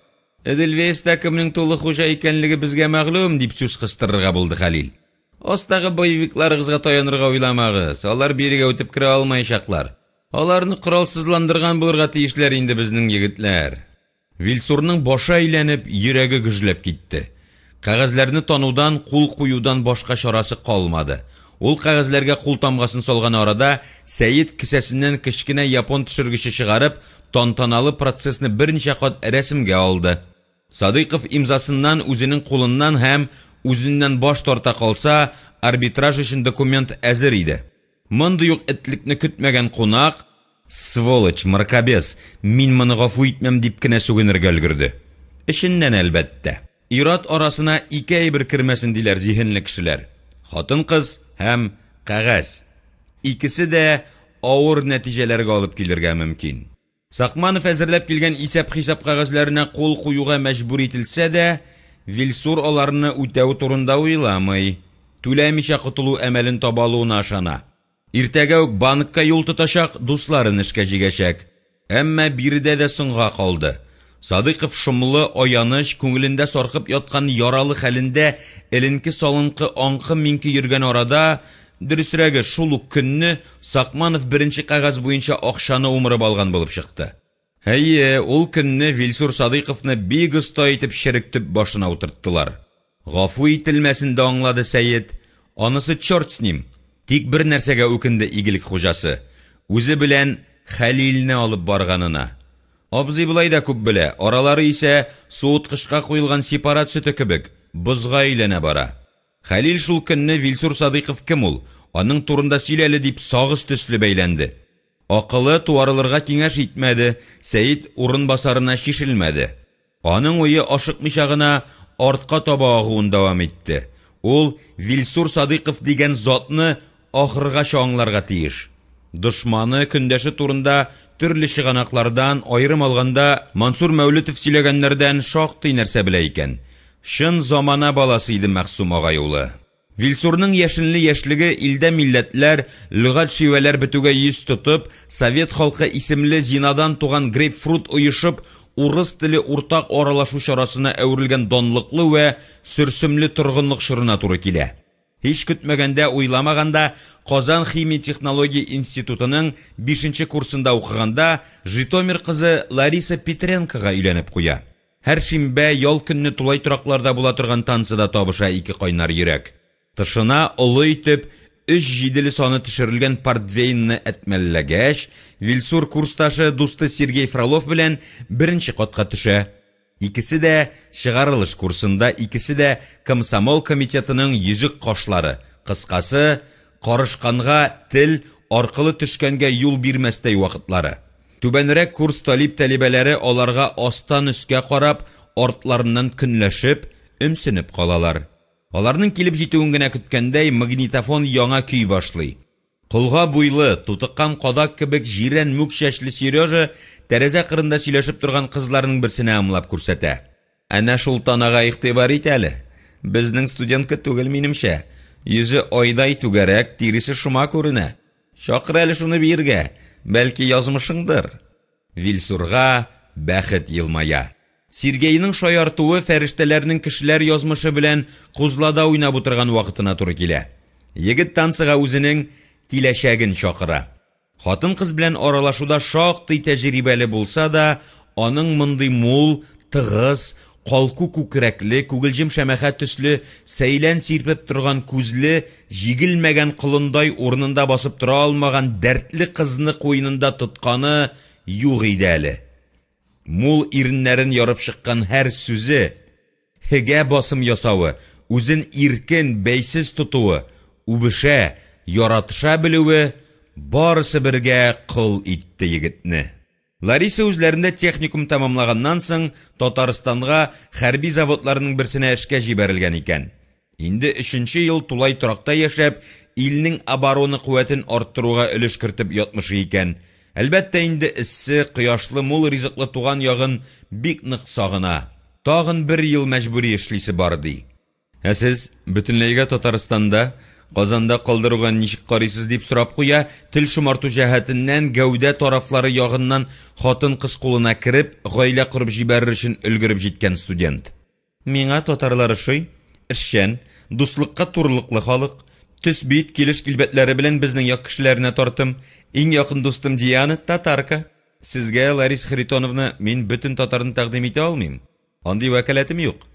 Эдельвейста кемнең тулы хуҗа икәнлеге безгә мәгълүм, дип сүз кыстырырга булды Хәлил. Астагы боевикларыгызга таянырга уйламагыз, алар бирегә үтеп керә алмаячаклар. Аларны коралсызландырган булырга тиешләр инде безнең егетләр. Вилсурның башы әйләнеп, йөрәге гөжләп китте. Кәгазьләрне танудан, кул куюдан башка чарасы калмады. Ул кәгазьләргә кул тамгасын салган арада, Сәет кесәсеннән кечкенә япон төшергече чыгарып, тантаналы процессны берничә кат рәсемгә алды. Садыйков имзасыннан, үзенең кулыннан һәм үзеннән баш тарта калса, арбитраж өчен документ әзер иде. Мондый ук этлекне көтмәгән кунак, Сволочь, мракобес, мин моны гафу итмәм, дип кенә сүгенергә өлгерде. Эченнән, әлбәттә. Ир-ат арасына ике әйбер кермәсен диләр зиһенле кешеләр, хатын-кыз һәм кәгазь. Икесе дә авыр нәтиҗәләргә алып килергә мөмкин. Сакманов әзерләп килгән исәп-хисап кәгазьләренә кул куюга мәҗбүр ителсә дә, Вилсур аларны үтәү турында уйламый, түләмичә котылу әмәлен таба алуына ышана. Иртәгә үк банкка юл тотачак, дусларын эшкә җигәчәк. Әмма биредә дә соңга калды. Садыйков шомлы, аяныч, күңелендә саркып яткан яралы хәлендә эленке-салынкы аңкы-миңке йөргән арада, дөресрәге, шул ук көнне Сакманов беренче кәгазь буенча акчаны умырып алган булып чыкты. Әйе, ул көнне Вилсур Садыйковны бик оста итеп черек төп башына утырттылар. Гафу ителмәсен дә аңлады Сәет. Анысы черт с ним. Тик бер нәрсәгә үкенде игелек хуҗасы, үзе белән Хәлилне алып барганына. Абзый болай да күп белә, аралары исә, суыткычка куелган сепарат сөте кебек, бозга әйләнә бара. Хәлил шул көнне Вилсур Садыйков кем ул, аның турында сөйлә әле дип сагыз төсле бәйләнде. Акылы туарылырга киңәш итмәде, Сәет урынбасарына чишелмәде. Аның уе ашыкмыйча гына артка таба агуын дәвам итте. Ул Вилсур Садыйков дигән затны ахыргача аңларга тиеш. Дошманы, көндәше турында төрле чыганаклардан, аерым алганда, Мансур Мәүлетов сөйләгәннәрдән шактый нәрсә белә икән. Чын замана баласы иде Мәгъсум агай улы. Вилсурның яшенле яшьлеге илдә милләтләр, лөгать-шивәләр бетүгә йөз тотып, совет халкы исемле зинадан туган грейпфрут оешып, урыс теле уртак аралашу чарасына әверелгән данлыклы вә сөрсемле торгынлык чорына туры килә. Һич көтмәгәндә, уйламаганда, Казан химия-технология институтының бишенче курсында укыганда Житомир кызы Лариса Петренкога өйләнеп куя. Һәр шимбә, ял көнне тулай торакларда була торган танцыда табыша ике кайнар йөрәк. Тышына олы итеп өч җиделе саны төшерелгән портвейнны әтмәлләгәч, Вилсур курсташы, дусты Сергей Фролов белән беренче катка төшә. Икесе дә чыгарылыш курсында, икесе дә комсомол комитетының йөзек кашлары, кыскасы, карышканга тел аркылы төшкәнгә юл бирмәстәй вакытлары. Түбәнрәк курс талип-тәлибәләре аларга астан өскә карап, артларыннан көнләшеп, өмсенеп калалар. Аларның килеп җитүен генә көткәндәй, магнитофон яңа көй башлый. Колга буйлы, тутыккан кадак кебек җирән мүк чәчле Сережа тәрәзә кырында сөйләшеп торган кызларның берсенә ымлап күрсәтә. Әнә шул танага игътибар ит әле. Безнең студентка түгел, минемчә. Йөзе айдай түгәрәк, тиресе шома күренә. Чакыр әле шуны биергә, бәлки язмышыңдыр. Вилсурга бәхет елмая. Сергейның шаяртуы фәрештәләрнең кешеләр язмышы белән кузлада уйнап утырган вакытына туры килә. Егет танцыга үзенең киләчәген чакыра. Хатын-кыз белән аралашуда шактый тәҗрибәле булса да, аның мондый мул, тыгыз, калку күкрәкле, күгелҗем шәмәхә төсле, сәйлән сирпеп торган күзле, җигелмәгән колындай урынында басып тора алмаган дәртле кызны куенында тотканы юк иде әле. Мул иреннәрен ярып чыккан һәр сүзе, һегә басым ясавы, үзен иркен, бәйсез тотуы, үбешә, яратыша белүе, барысы бергә кол итте егетне. Лариса үзләрендә техникум тәмамлаганнан соң Татарстанга хәрби заводларның берсенә эшкә җибәрелгән икән. Инде өченче ел тулай торакта яшәп, илнең оборона куәтен арттыруга өлеш кертеп ятмышы икән. Әлбәттә инде эссе, кояшлы, мул ризыклы туган ягын бик нык сагына. Тагын бер ел мәҗбүри эшлисе бар, ди. Ә сез бөтенләйгә Татарстанда, Казанда калдыруга ничек карыйсыз, дип сорап куя, тел шомарту җәһәтеннән, гәүдә тарафлары ягыннан хатын-кыз кулына кереп, гаилә корып җибәрер өчен өлгереп җиткән студент. Миңа татарлар ошый, эшчән, дуслыкка турылыклы халык. Төс-бит, килеш-килбәтләре белән безнең як кешеләренә тартым. Иң якын дустым Диана, татарка. Сезгә, Лариса Харитоновна, мин бөтен татарны тәкъдим итә алмыйм. Андый вәкаләтем юк.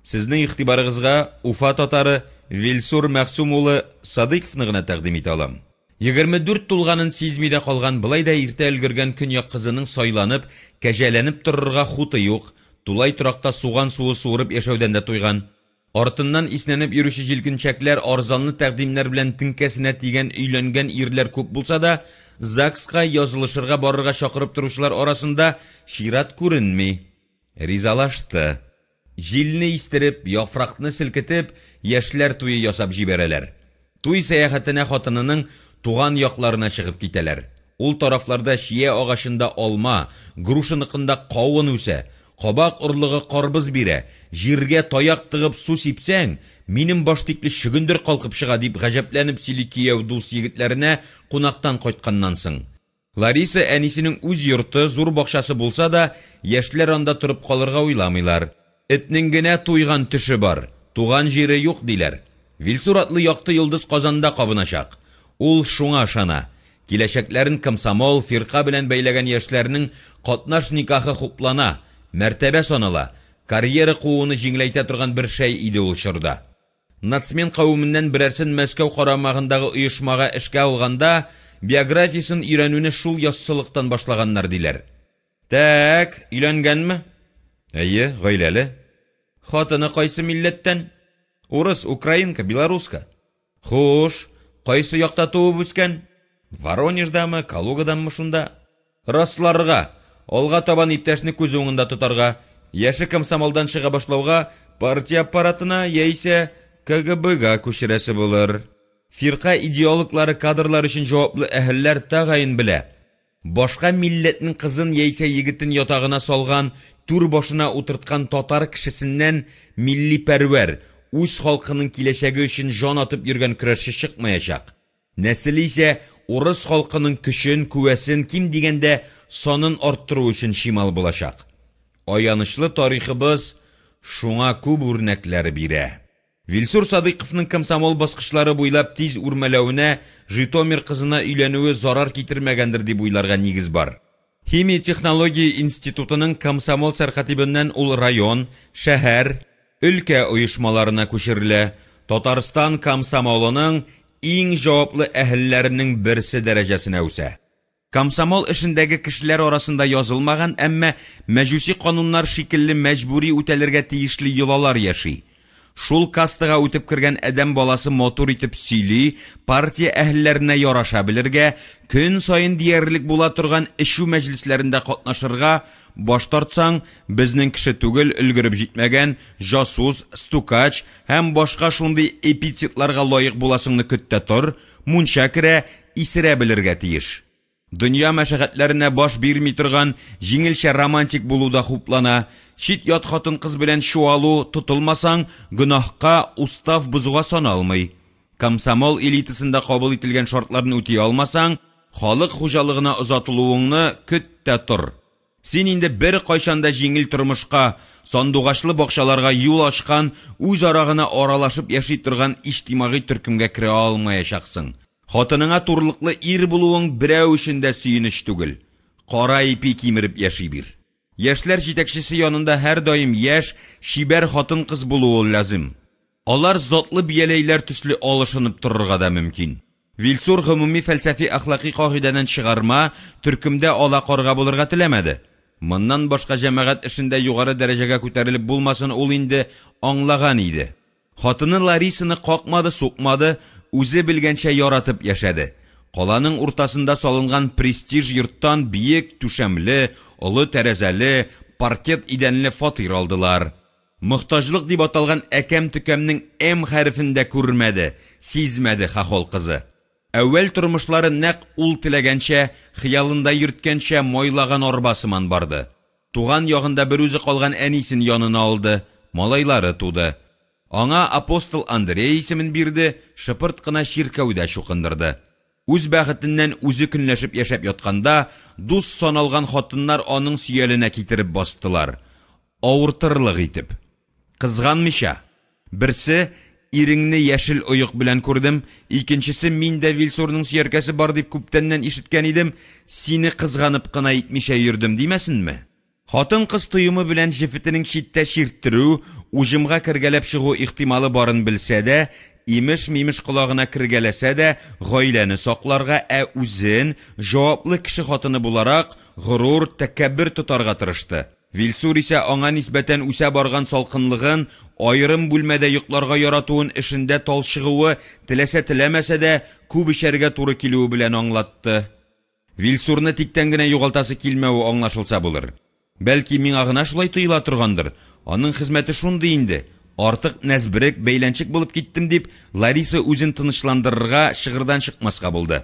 Сезнең игътибарыгызга Уфа татары Вилсур Мәгъсум улы Садыйковны гына тәкъдим итә алам. 24 тулганын сизми дә калган, болай да иртә өлгергән көньяк кызының сайланып, кәҗәләнеп торырга хуты юк, тулай торакта суган суы суырып яшәүдән дә туйган. Артыннан иснәнеп йөрүче җилкенчәкләр арзанлы тәкъдимнәр белән теңкәсенә тигән өйләнгән ирләр күп булса да, ЗАГСка язылышырга барырга чакырып торучылар арасында чират күренми. Ризалашты. Җилне истереп, яфракны селкетеп, яшьләр туе ясап җибәрәләр. Туй сәяхәтенә хатынының туган якларына чыгып китәләр. Ул тарафларда чия агачында алма, грушаныкында кавын үсә, кабак орлыгы карбыз бирә, җиргә таяк тыгып су сипсәң, минем баш тикле чөгендер калкып чыга, дип гаҗәпләнеп сөйли кияү дус егетләренә кунактан кайтканнан соң. Лариса әнисенең үз йорты, зур бакчасы булса да, яшьләр анда торып калырга уйламыйлар. Этнең генә туйган төше бар, туган җире юк, диләр. Вилсур атлы якты йолдыз Казанда кабыначак. Ул шуңа ышана. Киләчәкләрен комсомол, фирка белән бәйләгән яшьләрнең катнаш никахы хуплана, мәртәбә санала, карьера кууны җиңеләйтә торган бер шәй иде ул чорда. Нацмен кавеменнән берәрсен Мәскәү карамагындагы оешмага эшкә алганда, биографиясен өйрәнүне шул яссылыктан башлаганнар, диләр. Тәк, өйләнгәнме? Әйе, гаиләле. Хатыны кайсы милләттән? Урыс, украинка, белоруска. Хуш, кайсы якта туып үскән? Воронеждамы, Калугаданмы шунда? Расларга, алга табан иптәшне күз уңында тотарга, яше комсомолдан чыга башлауга партия аппаратына яисә КГБга күчерәсе булыр. Фирка идеологлары кадрлар өчен җаваплы әһелләр тәгаен белә, башка милләтнең кызын яисә егетен ятагына салган, түр башына утырткан татар кешесеннән миллипәрвәр, үз халкының киләчәге өчен җан атып йөргән көрәшче чыкмаячак. Нәселе исә урыс халкының көчен, куәсен, ким дигәндә, санын арттыру өчен чимал булачак. Аянычлы тарихыбыз шуңа күп үрнәкләр бирә. Вилсур Садыйковның комсомол баскычлары буйлап тиз үрмәләвенә Житомир кызына өйләнүе зарар китермәгәндер дип уйларга нигез бар. Химия-технология институтының комсомол сәркатибеннән ул район, шәһәр, өлкә оешмаларына күчерелә, Татарстан комсомолының иң җаваплы әһелләренең берсе дәрәҗәсенә үсә. Комсомол эшендәге кешеләр арасында язылмаган, әмма мәҗүси кануннар шикелле мәҗбүри үтәлергә тиешле йолалар яши. Шул кастага үтеп кергән адәм баласы матур итеп сөйли, партия әһелләренә яраша белергә, көн саен диярлек була торган эчү мәҗлесләрендә катнашырга, баш тартсаң, безнең кеше түгел, өлгереп җитмәгән, җасус, стукач һәм башка шундый эпитетларга лаек буласыңны көт тә тор, мунча керә, исерә белергә тиеш. Дөнья мәшәкатьләренә баш бирми торган җиңелчә романтик булу да хуплана. Чит-ят хатын-кыз белән чуалу, тотылмасаң, гөнаһка, устав бозуга саналмый. Комсомол элитасында кабул ителгән шартларны үти алмасаң, халык хуҗалыгына озатылуыңны көт тә тор. Син инде беркайчан да җиңел тормышка, сандугачлы бакчаларга юл ачкан, үзара гына аралашып яши торган иҗтимагый төркемгә керә алмаячаксың. Хатыныңа турылыклы ир булуың берәү өчен дә сөенеч түгел. Кара ипи кимереп яши бир. Яшьләр җитәкчесе янында һәрдаим яшь, чибәр хатын-кыз булуы лязем. Алар затлы бияләйләр төсле алышынып торырга да мөмкин. Вилсур гомуми фәлсәфи-әхлакый кагыйдәдән чыгарма, төркемдә ала карга булырга теләмәде. Моннан башка җәмәгать эшендә югары дәрәҗәгә күтәрелеп булмасын ул инде аңлаган иде. Хатыны Ларисаны какмады-сукмады, үзе белгәнчә яратып яшәде. Каланың уртасында салынган престиж йорттан биек түшәмле, олы тәрәзәле, паркет идәнле фатир алдылар. Мохтаҗлык дип аталган әкәм-төкәмнең М хәрефен дә күрмәде, сизмәде хохол кызы. Әүвәл тормышлары нәкъ ул теләгәнчә, хыялында йөрткәнчә майлаган арба сыман барды. Туган ягында берүзе калган әнисен янына алды, малайлары туды. Аңа апостол Андрей исемен бирде, шыпырт кына чиркәүдә чукындырды. Үз бәхетеннән үзе көнләшеп яшәп ятканда, дус саналган хатыннар аның сөяленә китереп бастылар. Авыртырлык итеп. Кызганмыйча. Берсе, иреңне яшел оек белән күрдем, икенчесе, мин дә Вилсурның сөяркәсе бар дип күптәннән ишеткән идем, сине кызганып кына әйтмичә йөрдем, димәсенме? Хатын-кыз тоемы белән җефетенең читтә чирттерү, уҗымга кергәләп чыгу ихтималы барын белсә дә, имеш-мимеш колагына кергәләсә дә, гаиләне сакларга, ә үзен, җаваплы кеше хатыны буларак, горур, тәкәббер тотарга тырышты. Вилсур исә аңа нисбәтән үсә барган салкынлыгын, аерым бүлмәдә йокларга яратуын эшендә талчыгуы, теләсә-теләмәсә дә, күп эчәргә туры килүе белән аңлатты. Вилсурны тиктән генә югалтасы килмәве аңлашылса булыр. Бәлки, миңа гына шулай тоела торгандыр, аның хезмәте шундый инде, артык нәзберек, бәйләнчек булып киттем дип, Лариса үзен тынычландырырга, чыгырдан чыкмаска булды.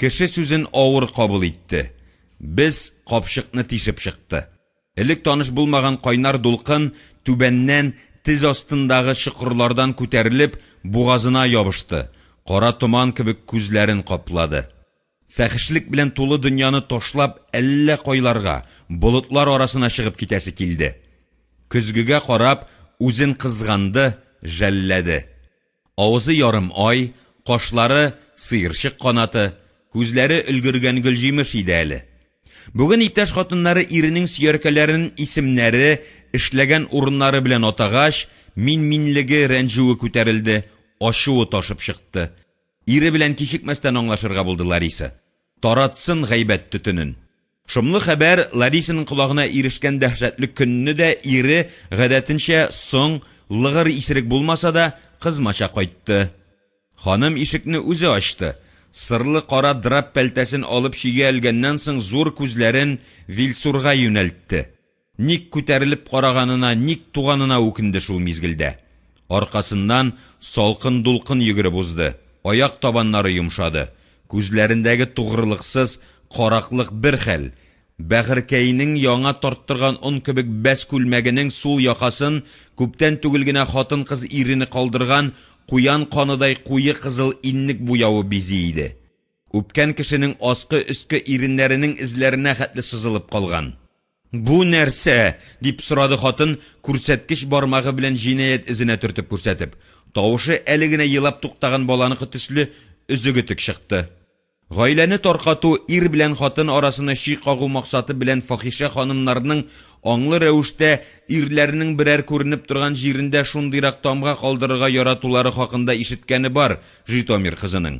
Кеше сүзен авыр кабул итте. Без капчыкны тишеп чыкты. Элек таныш булмаган кайнар дулкын түбәннән, тез астындагы чокырлардан күтәрелеп, бугазына ябышты, кара томан кебек күзләрен каплады. Фәхешлек белән тулы дөньяны ташлап әллә кайларга, болытлар арасына чыгып китәсе килде. Көзгегә карап, үзен кызганды, жәлләде. Авызы ярым ай, кашлары сыерчык канаты, күзләре өлгергән гөлҗимеш иде әле. Бүген иптәш хатыннары иренең сөяркәләрен исемнәре, эшләгән урыннары белән атагач, мин-минлеге, рәнҗүе күтәрелде, ачуы ташып чыкты. Ире белән кичекмәстән аңлашырга булды Лариса. Таратсын гайбәт төтенен. Шомлы хәбәр Ларисаның колагына ирешкән дәһшәтле көнне дә ире, гадәтенчә, соң, лыгыр исерек булмаса да, кызмача кайтты. Ханым ишекне үзе ачты. Сырлы кара драп пәлтәсен алып чөйгә элгәннән соң зур күзләрен Вилсурга юнәлтте. Ник күтәрелеп караганына, ник туганына үкенде шул мизгелдә. Аркасыннан салкын дулкын йөгереп узды, аяк табаннары йомшады. Күзләрендәге тугрылыксыз караклык бер хәл, бәгырькәенең яңа тарттырган он кебек бәс күлмәгенең сул якасын күптән түгел генә хатын-кыз ирене калдырган куян каныдай куе кызыл иннек буявы бизи иде. Үпкән кешенең аскы-өске иреннәренең эзләренә хәтле сызылып калган. Бу нәрсә? дип сорады хатын, күрсәткеч бармагы белән җинаять эзенә төртеп күрсәтеп. Тавышы әле генә елап туктаган баланыкы төсле өзек-өтек чыкты. Гаиләне таркату, ир белән хатын арасына чөй кагу максаты белән фахишә ханымнарның аңлы рәвештә ирләренең берәр күренеп торган җирендә шундыйрак тамга калдырырга яратулары хакында ишеткәне бар Житомир кызының.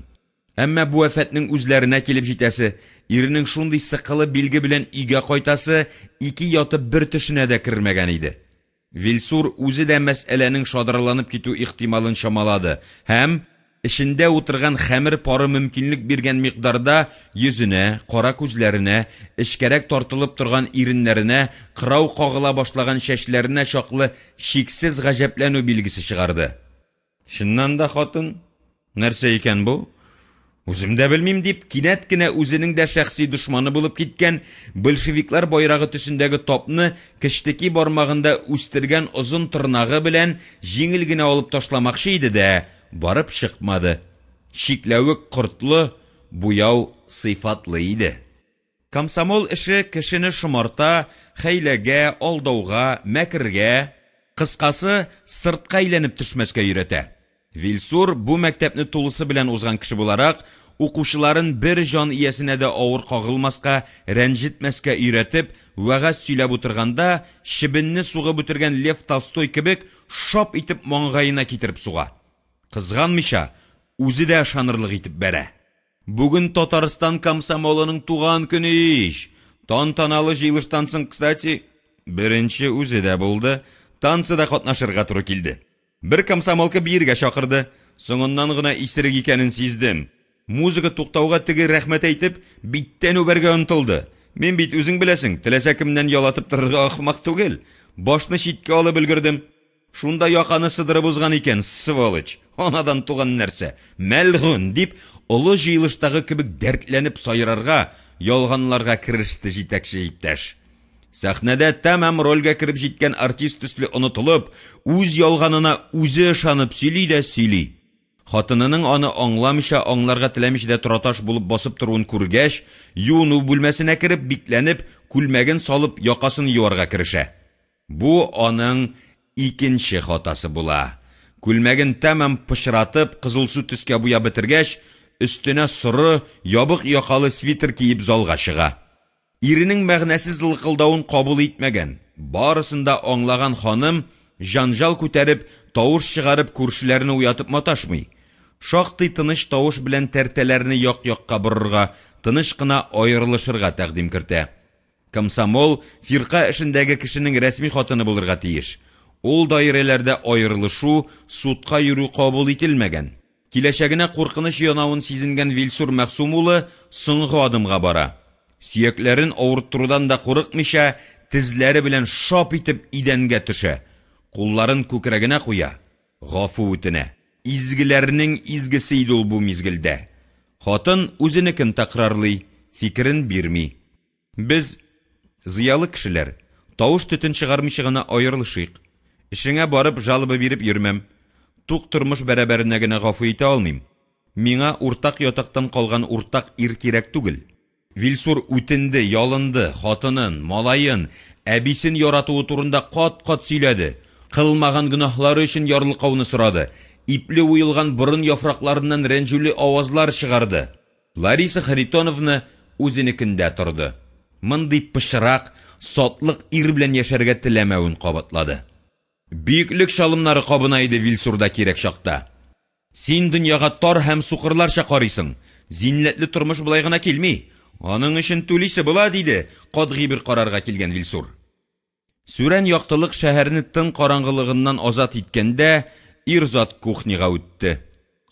Әмма бу афәтнең үзләренә килеп җитәсе, иренең шундый сыкылы билге белән өйгә кайтасы ике ятып бер төшенә дә кермәгән иде. Вилсур үзе дә мәсьәләнең шадраланып китү ихтималын чамалады һәм, эчендә утырган хәмер пары мөмкинлек биргән микъдарда йөзенә, кара күзләренә, эчкәрәк тартылып торган иреннәренә, кырау кагыла башлаган чәчләренә чаклы чиксез гаҗәпләнү билгесе чыгарды. Чыннан да, хатын, нәрсә икән бу? Үзем дә белмим, дип, кинәт кенә үзенең дә шәхси дошманы булып киткән большевиклар байрагы төсендәге тапны кечтеки бармагында үстергән озын тырнагы белән җиңел генә алып ташламакчы иде дә, барып чыкмады. Чикләвек кортлы, буяу сыйфатлы иде. Комсомол эше кешене шомарта, хәйләгә, алдауга, мәкергә, кыскасы, сыртка әйләнеп төшмәскә өйрәтә. Вилсур, бу мәктәпне тулысы белән узган кеше буларак, укучыларын бер җан иясенә дә авыр кагылмаска, рәнҗетмәскә өйрәтеп, вәгазь сөйләп утырганда, чебенне сугып үтергән Лев Толстой кебек, шап итеп маңгаена китереп суга. Кызганмыйча, үзе дә ышанырлык итеп бәрә. Бүген Татарстан комсомолының туган көне ич! Тантаналы җыелыштан соң, кстати, беренче үзе дә булды, танцыда катнашырга туры килде. Бер комсомолка биергә чакырды. Соңыннан гына исерек икәнен сиздем. Музыка туктауга теге рәхмәт әйтеп, биттән үбәргә омтылды. Мин бит, үзең беләсең, теләсә кемнән ялатып торырга ахмак түгел. Башны читкә алып өлгердем. Шунда яканы сыдырып узган икән, сволочь! Анадан туган нәрсә! Мәлгунь! дип, олы җыелыштагы кебек дәртләнеп сайрарга, ялганларга кереште җитәкче иптәш. Сәхнәдә тәмам рольгә кереп җиткән артист төсле онытылып, үз ялганына үзе ышанып сөйли дә сөйли. Хатынының аны аңламыйча, аңларга теләмичә дә тораташ булып басып торуын күргәч, юыну бүлмәсенә кереп, бикләнеп, күлмәген салып, якасын юарга керешә. Бу аның икенче хатасы була. Күлмәген тәмам пычратып, кызылсу төскә буяп бетергәч, өстенә соры, ябык якалы свитер киеп залга чыга. Иренең мәгънәсез лыкылдавын кабул итмәгән, барысын да аңлаган ханым җанҗал күтәреп, тавыш чыгарып күршеләрне уятып маташмый. Шактый тыныч тавыш белән тәртәләрне як-якка борырга, тыныч кына аерылышырга тәкъдим кертә. Комсомол, фирка эшендәге кешенең рәсми хатыны булырга тиеш. Ул даирәләрдә аерылышу, судка йөрү кабул ителмәгән. Киләчәгенә куркыныч янавын сизенгән Вилсур Мәгъсум улы соңгы адымга бара. Сөякләрен авырттырудан да курыкмыйча, тезләре белән шап итеп идәнгә төшә, кулларын күкрәгенә куя, гафу үтенә. Изгеләрнең изгесе иде ул бу мизгелдә. Хатын үзенекен тәкрарлый, фикерен бирми. Без, зыялы кешеләр, тавыш-төтен чыгармыйча гына аерылышыйк. Эшеңә барып жалоба биреп йөрмәм. Тук тормыш бәрабәренә генә гафу итә алмыйм. Миңа уртак ятактан калган уртак ир кирәк түгел. Вилсур үтенде, ялынды, хатынын, малаен, әбисен яратуы турында кат-кат сөйләде, кылмаган гөнаһлары өчен ярлыкауны сорады, ипле уелган борын яфракларыннан рәнҗүле авазлар чыгарды. Лариса Харитоновна үзенекендә торды. Мондый пычрак, сатлык ир белән яшәргә теләмәвен кабатлады. Бөеклек чалымнары кабына иде Вилсурда кирәк чакта. Син дөньяга тар һәм сукырларча карыйсың. Зиннәтле тормыш болай гына килми. Аның өчен түлисе була, диде катгый бер карарга килгән Вилсур. Сүрән яктылык шәһәрне тын караңгылыгыннан азат иткәндә, ир зат кухняга үтте.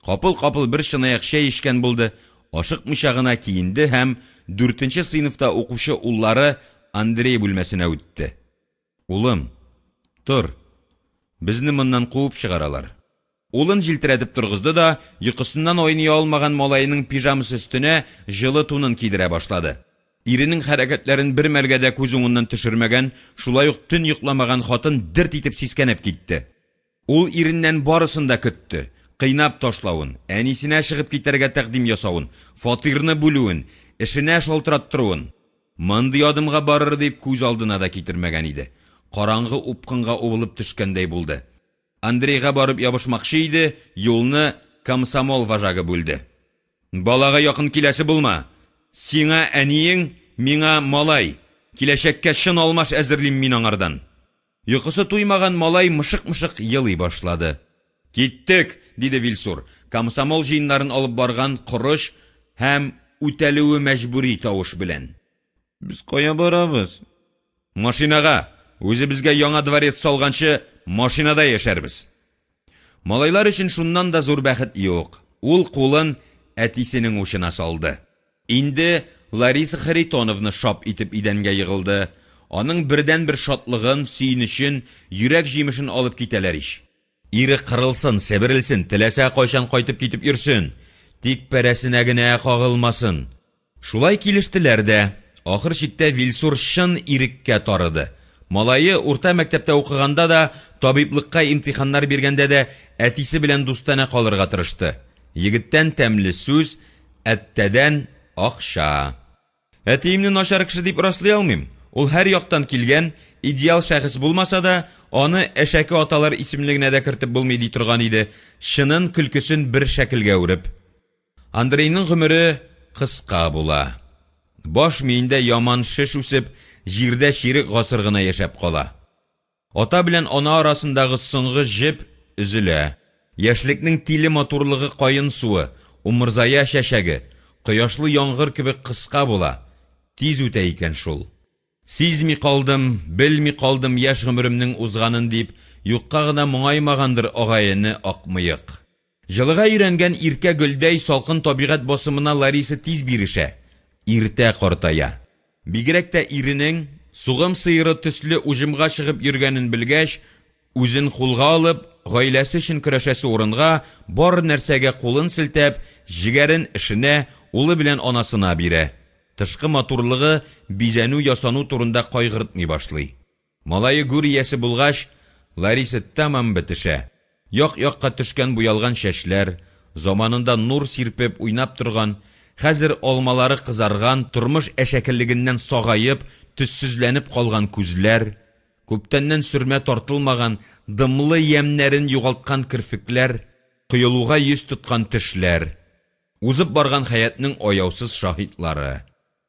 Капыл-капыл бер чынаяк чәй эчкән булды, ашыкмыйча гына киенде һәм дүртенче сыйныфта укучы уллары Андрей бүлмәсенә үтте. Улым, тор, безне моннан куып чыгаралар. Улын җилтерәтеп торгызды да, йокысыннан айный алмаган малаеның пижамасы өстенә җылы тунын кидерә башлады. Иренең хәрәкәтләрен бер мәлгә дә күз уңыннан төшермәгән, шулай ук төн йокламаган хатын дерт итеп сискәнеп китте. Ул иреннән барысын да көтте, кыйнап ташлавын, әнисенә чыгып китәргә тәкъдим ясавын, фатирны бүлүен, эшенә шалтыраттыруын. Мондый адымга барыр дип күз алдына да китермәгән иде. Караңгы упкынга убылып төшкәндәй булды. Андрейга барып ябышмакчы иде, юлны комсомол вожагы бүлде. Балага якын киләсе булма! Сиңа әниең, миңа малай! Киләчәккә чын алмаш әзерлим мин аңардан! Йокысы туймаган малай мышык-мышык елый башлады. Киттек! диде Вилсур, комсомол җыеннарын алып барган корыч һәм үтәлүе мәҗбүри тавыш белән. Без кая барабыз? Машинага! Үзебезгә яңа дворец салганчы, машинада яшәрбез. Малайлар өчен шуннан да зур бәхет юк. Ул кулын әтисенең учына салды. Инде Лариса Харитоновна шап итеп идәнгә егылды. Аның бердәнбер шатлыгын, сөенечен, йөрәк җимешен алып китәләр ич. Ире кырылсын, себерелсен, теләсә кайчан кайтып китеп йөрсен. Тик пәрәсенә генә кагылмасын. Шулай килештеләр дә. Ахыр чиктә Вилсур чын иреккә тарыды. Малае урта мәктәптә укыганда да, табиблыкка имтиханнар биргәндә дә әтисе белән дустанә калырга тырышты. Егеттән тәмле сүз, әттәдән акча. Әтиемне начар кеше дип раслый алмыйм. Ул һәр яктан килгән, идеал шәхес булмаса да, аны әшәке аталар исемлегенә дә кертеп булмый ди торган иде, чынын, көлкесен бер шәкелгә үреп. Андрейның гомере кыска була. Баш миендә яман шеш үсеп, җирдә чирек гасыр гына яшәп кала. Ата белән ана арасындагы соңгы җеп өзелә. Яшьлекнең тиле матурлыгы каен суы, умырзая чәчәге, кояшлы яңгыр кебек кыска була, тиз үтә икән шул. Сизми калдым, белми калдым яшь гомеремнең узганын дип, юкка гына моңаймагандыр агай-эне Акмыек. Җылыга өйрәнгән иркә гөлдәй салкын табигать басымына Лариса тиз бирешә, иртә картая. Бигрәк тә иренең, сугым сыеры төсле уҗымга чыгып йөргәнен белгәч, үзен кулга алып, гаиләсе өчен көрәшәсе урынга, бар нәрсәгә кулын селтәп, җегәрен эшенә, улы белән анасына бирә. Тышкы матурлыгы, бизәнү-ясану турында кайгыртмый башлый. Малае гүр иясе булгач, Лариса тәмам бетешә. Як-якка төшкән буялган чәчләр, заманында нур сирпеп уйнап торган, хәзер алмалары кызарган, тормыш әшәкелегеннән сагаеп, төссезләнеп калган күзләр, күптәннән сөрмә тартылмаган, дымлы ямьнәрен югалткан керфекләр, коелуга йөз тоткан тешләр. Узып барган хәятның аяусыз шаһитлары.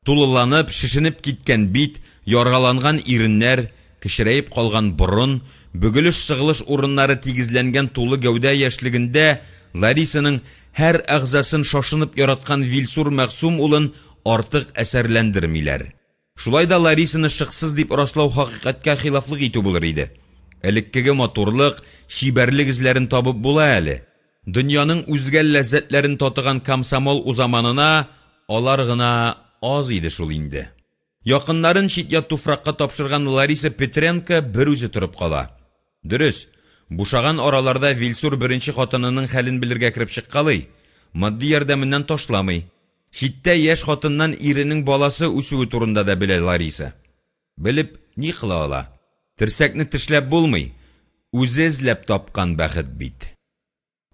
Тулыланып, шешенеп киткән бит, яргаланган иреннәр, кечерәеп калган борын, бөгелеш-сыгылыш урыннары тигезләнгән тулы гәүдә яшьлегендә Ларисаның һәр әгъзасын шашынып яраткан Вилсур Мәгъсум улын артык әсәрләндермиләр. Шулай да Ларисаны шыксыз дип раслау хакыйкатькә хилафлык итү булыр иде. Элеккеге матурлык, чибәрлек эзләрен табып була әле. Дөньяның үзгә ләззәтләрен татыган комсомол узаманына алар гына аз иде шул инде. Якыннарын чит-ят туфракка тапшырган Лариса Петренко берүзе торып кала. Дөрес, бушаган араларда Вилсур беренче хатынының хәлен белергә кереп чыккалый. матди ярдәменнән ташламый. Читтә яшь хатыннан иренең баласы үсүе турында да белә Лариса. Белеп ни кыла ала? Терсәкне тешләп булмый, үзе эзләп тапкан бәхет бит.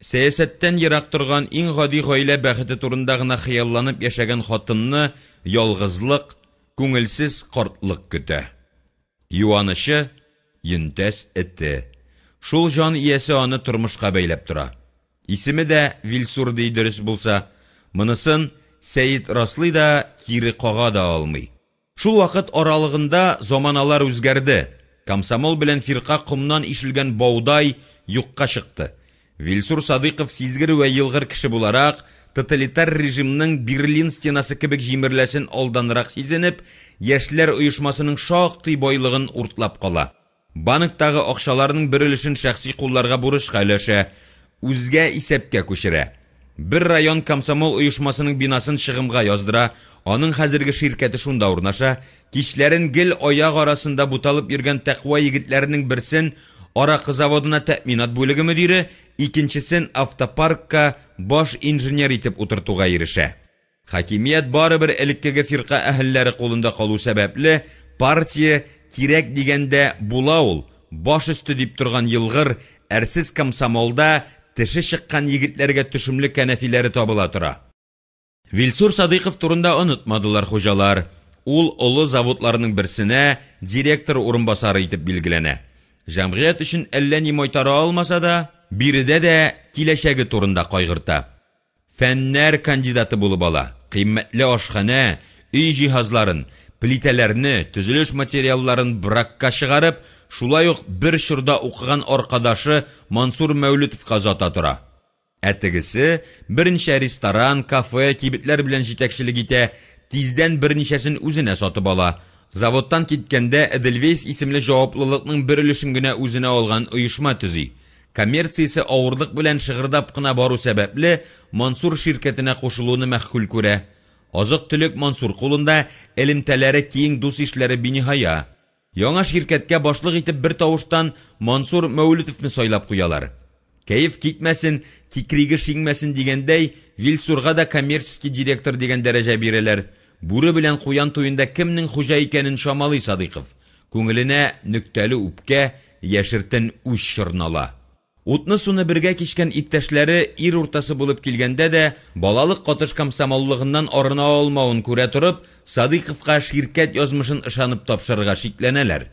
Сәясәттән ерак торган, иң гади гаилә бәхете турында гына хыялланып яшәгән хатынны ялгызлык, күңелсез картлык көтә. Юанычы, йөнтәс эте. Шул җан иясе аны тормышка бәйләп тора. Исеме дә Вилсур ди дөрес булса. Монысын Сәет раслый да, кире кага да алмый. Шул вакыт аралыгында заманалар үзгәрде, комсомол белән фирка комнан ишелгән баудай юкка чыкты. Вилсур Садыйков сизгер вә елгыр кеше буларак, тоталитар режимның Берлин стенасы кебек җимереләсен алданрак сизенеп, яшьләр оешмасының шактый байлыгын уртлап кала. Банктагы акчаларның бер өлешен шәхси кулларга бурычка өләшә, үзгә исәпкә күчерә. Бер район комсомол оешмасының бинасын чыгымга яздыра, аның хәзерге ширкәте шунда урнаша, кичләрен гел аяк арасында буталып йөргән тәкъва егетләренең берсен аракы заводына тәэминат бүлеге мөдире, икенчесен автопаркка баш инженер итеп утыртуга ирешә. Хакимият барыбер элеккеге фирка әһелләре кулында калу сәбәпле, партия, кирәк дигәндә, була ул, баш өсте дип торган елгыр, әрсез комсомолда теше чыккан егетләргә төшемле кәнәфиләре табыла тора. Вилсур Садыйков турында онытмадылар хуҗалар. Ул олы заводларның берсенә директор урынбасары итеп билгеләнә. Җәмгыять өчен әллә ни майтара алмаса да, биредә дә киләчәге турында кайгырта. Фәннәр кандидаты булып ала, кыйммәтле ашханә, өй җиһазларын, плитәләрне, төзелеш материалларын бракка чыгарып, шулай ук бер чорда укыган аркадашы Мансур Мәүлетовка озата тора. Ә тегесе берничә ресторан, кафе, кибетләр белән җитәкчелек итә, тиздән берничәсен үзенә сатып ала. Заводтан киткәндә Эдельвейс исемле җаваплылыкның бер өлешен генә үзенә алган оешма төзи. Коммерциясе авырлык белән шыгырдап кына бару сәбәпле, Мансур ширкәтенә кушылуны мәгъкуль күрә. Азык-төлек Мансур кулында, элемтәләре киң, дус-ишләре биниһая. Яңа ширкәткә башлык итеп бер тавыштан Мансур Мәүлетовны сайлап куялар. Кәеф китмәсен, кикриге шиңмәсен дигәндәй, Вилсурга да коммерческий директор дигән дәрәҗә бирәләр. Бүре белән куян туенда кемнең хуҗа икәнен чамалый Садыйков. Күңеленә нөктәле үпкә, яшертен үч чорнала. Утны-суны бергә кичкән иптәшләре ир уртасы булып килгәндә дә балалык катыш комсомоллыгыннан арына алмавын күрә торып, Садыйковка ширкәт язмышын ышанып тапшырырга шикләнәләр.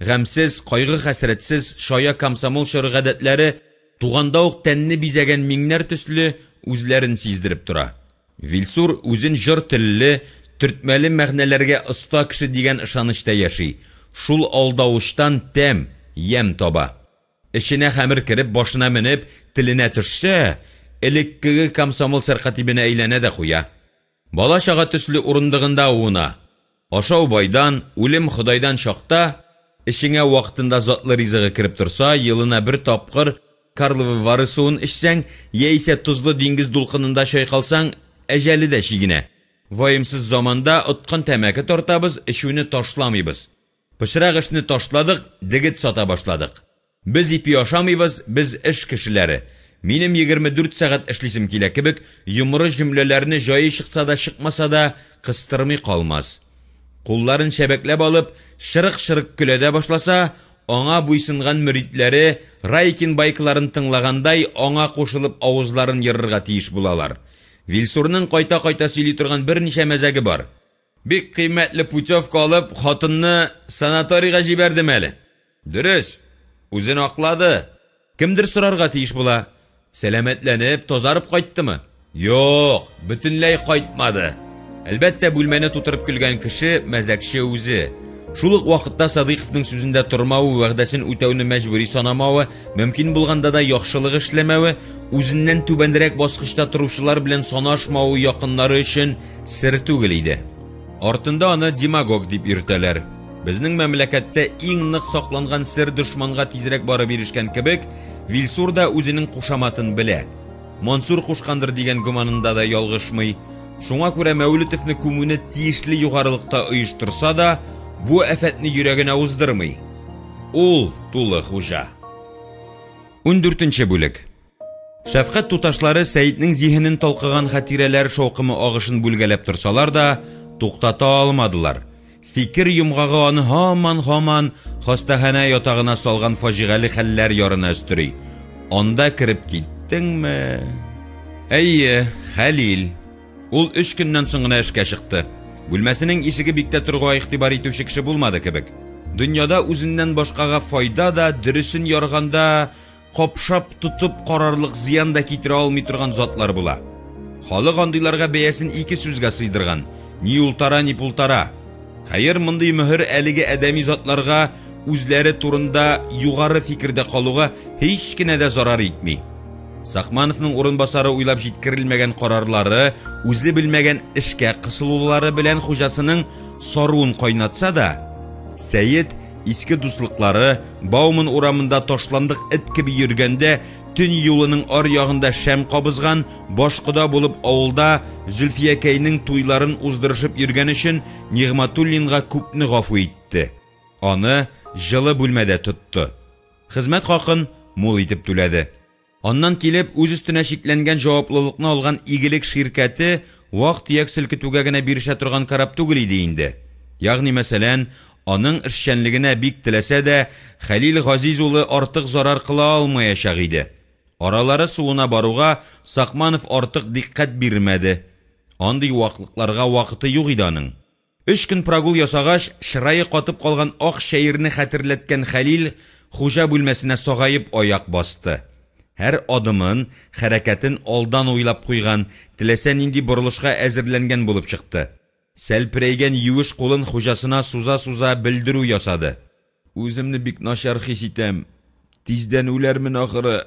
Гамьсез, кайгы-хәсрәтсез, чая комсомол чоры гадәтләре туганда ук тәнне бизәгән миңнәр төсле үзләрен сиздереп тора. Вилсур үзен җор телле, төртмәле мәгънәләргә оста кеше дигән ышанычта яши, шул алдавычтан тәм, ямь таба. Эченә хәмер кереп, башына менеп, теленә төшсә, элеккеге комсомол сәркатибенә әйләнә дә куя. Бала-чага төсле урындыгында уына. Ашау байдан, үлем Ходайдан чакта, эчеңә вакытында затлы ризыгы кереп торса, елына бер тапкыр Карловы Вары суын эчсәң, яисә тозлы диңгез дулкынында чайкалсаң, әҗәле дә чигенә. Ваемсыз заманда откан тәмәке тартабыз, эчүне ташламыйбыз. Пычрак эшне ташладык, дегет сата башладык. Без ипи ашамыйбыз, без эш кешеләре. Минем 24 сәгать эшлисем килә кебек йомры җөмләләрне җае чыкса да чыкмаса да кыстырмый калмас. Кулларын чәбәкләп алып, чырык-чырык көлә дә башласа, аңа буйсынган мөритләре Райкин байкаларын тыңлагандай аңа кушылып авызларын ерырга тиеш булалар. Вилсурның кайта-кайта сөйли торган берничә мәзәге бар. Бик кыйммәтле путевка алып, хатынны санаторийга җибәрдем әле. Дөрес, үзен аклады. Кемдер сорарга тиеш була. Сәламәтләнеп, тазарып кайттымы? Юк, бөтенләй кайтмады. Әлбәттә, бүлмәне тутырып көлгән кеше мәзәкче үзе. Шул ук вакытта Садыйковның сүзендә тормавы, вәгъдәсен үтәүне мәҗбүри санамавы, мөмкин булганда да яхшылык эшләмәве, үзеннән түбәнрәк баскычта торучылар белән санашмавы якыннары өчен сер түгел иде. Артында аны демагог дип йөртәләр. Безнең мәмләкәттә иң нык сакланган сер дошманга тизрәк барып ирешкән кебек, Вилсур да үзенең кушаматын белә. Мансур кушкандыр дигән гөманында да ялгышмый. Шуңа күрә Мәүлетовны күмүне тиешле югарылыкта оештырса да, бу афәтне йөрәгенә уздырмый. Ул тулы хуҗа. 14 бүлек. Шәфкать туташлары Сәетнең зиһенен талкыган хатирәләр шаукымы агышын бүлгәләп торсалар да, туктата алмадылар. Фикер йомгагы аны һаман-һаман хастаханә ятагына салган фаҗигале хәлләр ярына өстери. Анда кереп киттеңме? Әйе, Хәлил. Ул өч көннән соң гына эшкә чыкты. Бүлмәсенең ишеге биктә торуга игътибар итүче кеше булмады кебек. Дөньяда үзеннән башкага файда да, дөресен ярганда, капшап тотып карарлык зыян да китерә алмый торган затлар була. Халык андыйларга бәясен ике сүзгә сыйдырган, ни ултара, ни пултара. Хәер, мондый мөһер әлеге адәми затларга үзләре турында югары фикердә калуга һич кенә дә зарар итми. Сакмановның урынбасары уйлап җиткерелмәгән карарлары, үзе белмәгән эшкә кысылулары белән хуҗасының саруын кайнатса да, Сәет иске дуслыклары, Бауман урамында ташландык эт кеби йөргәндә, төн юлының ар ягында шәм кабызган, баш кода булып авылда Зөлфиякәйнең туйларын уздырышып йөргән өчен Нигъмәтуллинга күпне гафу итте. Аны җылы бүлмәдә тотты. Хезмәт хакын мул итеп түләде. Аннан килеп, үз өстенә чикләнгән җаваплылыкны алган Игелек ширкәте вак-төяк селкетүгә генә бирешә торган кораб түгел иде инде. Ягъни мәсәлән, аның эшчәнлегенә бик теләсә дә, Хәлил Газиз улы артык зарар кыла алмаячак иде. Аралары суына баруга Сакманов артык дикъкать бирмәде. Андый ваклыкларга вакыты юк иде аның. Өч көн прогул ясагач, чырае катып калган ак чәерне хәтерләткән Хәлил хуҗа бүлмәсенә сагаеп аяк басты. Һәр адымын, хәрәкәтен алдан уйлап куйган, теләсә нинди борылышка әзерләнгән булып чыкты. Сәлперәйгән юеш кулын хуҗасына суза-суза белдерү ясады. Үземне бик начар хис итәм. Тиздән үләрмен ахыры.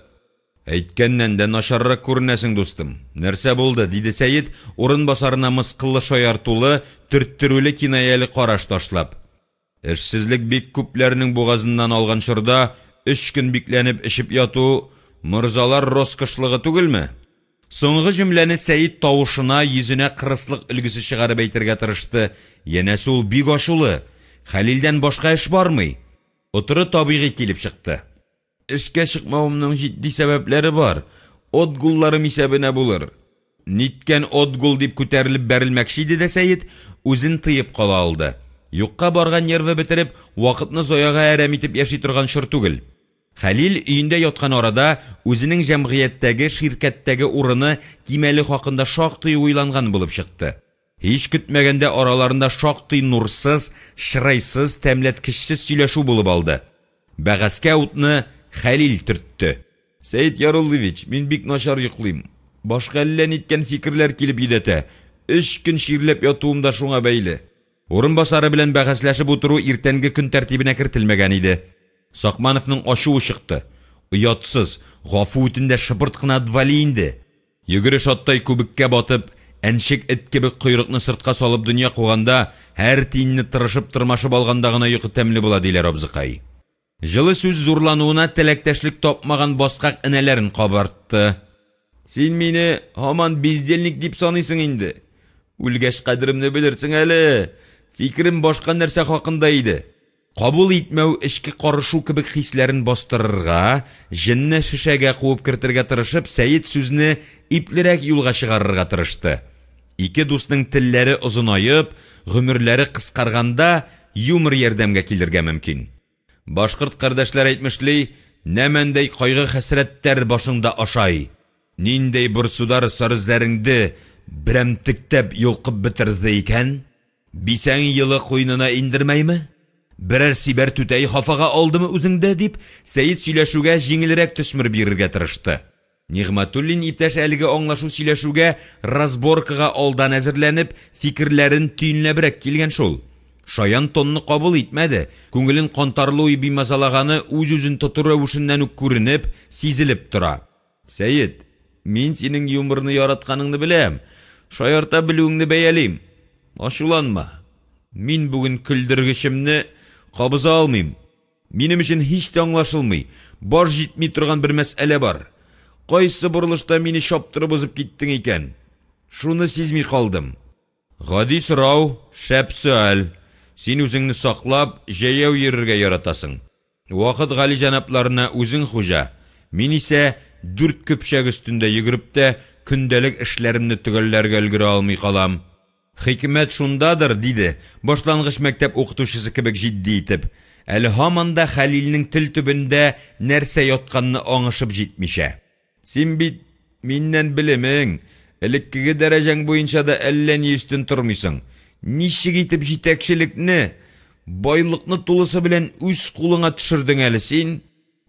Әйткәннән дә начаррак күренәсең, дустым. Нәрсә булды? диде Сәет, урынбасарына мыскыллы шаяртулы, төрттерүле кинаяле караш ташлап. Эшсезлек бик күпләрнең бугазыннан алган чорда өч көн бикләнеп эчеп яту морзалар роскошлыгы түгелме? Соңгы җөмләне Сәет тавышына, йөзенә кырыслык өлгесе чыгарып әйтергә тырышты, янәсе ул бик ачулы, Хәлилдән башка эш бармый. Отыры табигый килеп чыкты. Эшкә чыкмавымның җитди сәбәпләре бар. Отгулларым исәбенә булыр. Ниткән отгул дип күтәрелеп бәрелмәкче иде дә Сәет, үзен тыеп кала алды. Юкка барга нервы бетереп, вакытны заяга әрәм итеп яши торган чор түгел. Хәлил өендә яткан арада үзенең җәмгыятьтәге, ширкәттәге урыны, кимәле хакында шактый уйланган булып чыкты. Һич көтмәгәндә араларында шактый нурсыз, чырайсыз, тәмләткечсез сөйләшү булып алды. Бәхәскә утны Хәлил төртте. Сәет Яруллович, мин бик начар йоклыйм. Башка әллә ниткән фикерләр килеп йөдәтә. Өч көн чирләп ятуым да шуңа бәйле. Урынбасары белән бәхәсләшеп утыру иртәнге көн тәртибенә кертелмәгән иде. Сакмановның ачуы чыкты. Оятсыз, гафу үтен дә шыпырт кына отвали инде. Йөгереш аттай күбеккә батып, әнчек эт кебек койрыкны сыртка салып дөнья куганда, һәр тиенне тырышып-тырмашып алганда гына йокы тәмле була, диләр абзыкай. Җылы сүз зурлануына теләктәшлек тапмаган баскак энәләрен кабартты. Син мине һаман бездельник дип саныйсың инде. Үлгәч кадеремне белерсең әле. Фикерем башка нәрсә хакында иде. Кабул итмәү, эчке карышу кебек хисләрен бастырырга, җенне шешәгә куып кертергә тырышып, Сәет сүзне иплерәк юлга чыгарырга тырышты. Ике дусның телләре озынаеп, гомерләре кыскарганда юмор ярдәмгә килергә мөмкин. Башкорт кардәшләр әйтмешли, нәмәндәй кайгы-хәсрәттәр башыңда ашай, ниндәй борсудар сары зәреңде берәмтекләп йолкып бетерде икән? Бисәң елы куенына индермәйме? Берәр сибәр түтәй хафага алдымы үзеңдә? дип, Сәет сөйләшүгә җиңелрәк төсмер бирергә тырышты. Нигъмәтуллин иптәш әлеге аңлашу-сөйләшүгә, разборкага алдан әзерләнеп, фикерләрен төенләбрәк килгән шул. Шаян тонны кабул итмәде, күңелен кантарлы уй бимазалаганы үз-үзен тоту рәвешеннән үк күренеп, сизелеп тора. Сәет, мин синең юморны яратканыңны беләм, шаярта белүеңне бәялим. Ачуланма. Мин бүген көлдергечемне кабыза алмыйм. Минем өчен һич тә аңлашылмый, баш җитми торган бер мәсьәлә бар. Кайсы борылышта мине чаптырып узып киттең икән? Шуны сизми калдым. Гади сорау, шәп сөаль. Син үзеңне саклап, җәяү йөрергә яратасың. Вакыт галиҗәнапларына үзең хуҗа. Мин исә дүрт көпчәк өстендә йөгереп тә көндәлек эшләремне төгәлләргә өлгерә алмый калам. Хикмәт шундадыр, диде, башлангыч мәктәп укытучысы кебек җитди итеп, әле һаман да Хәлилнең тел төбендә нәрсә ятканны аңышып җитмичә. Син бит миннән белемең, элеккеге дәрәҗәң буенча да әллә ни өстен тормыйсың. Ничек итеп җитәкчелекне, байлыкны тулысы белән үз кулыңа төшердең әле син?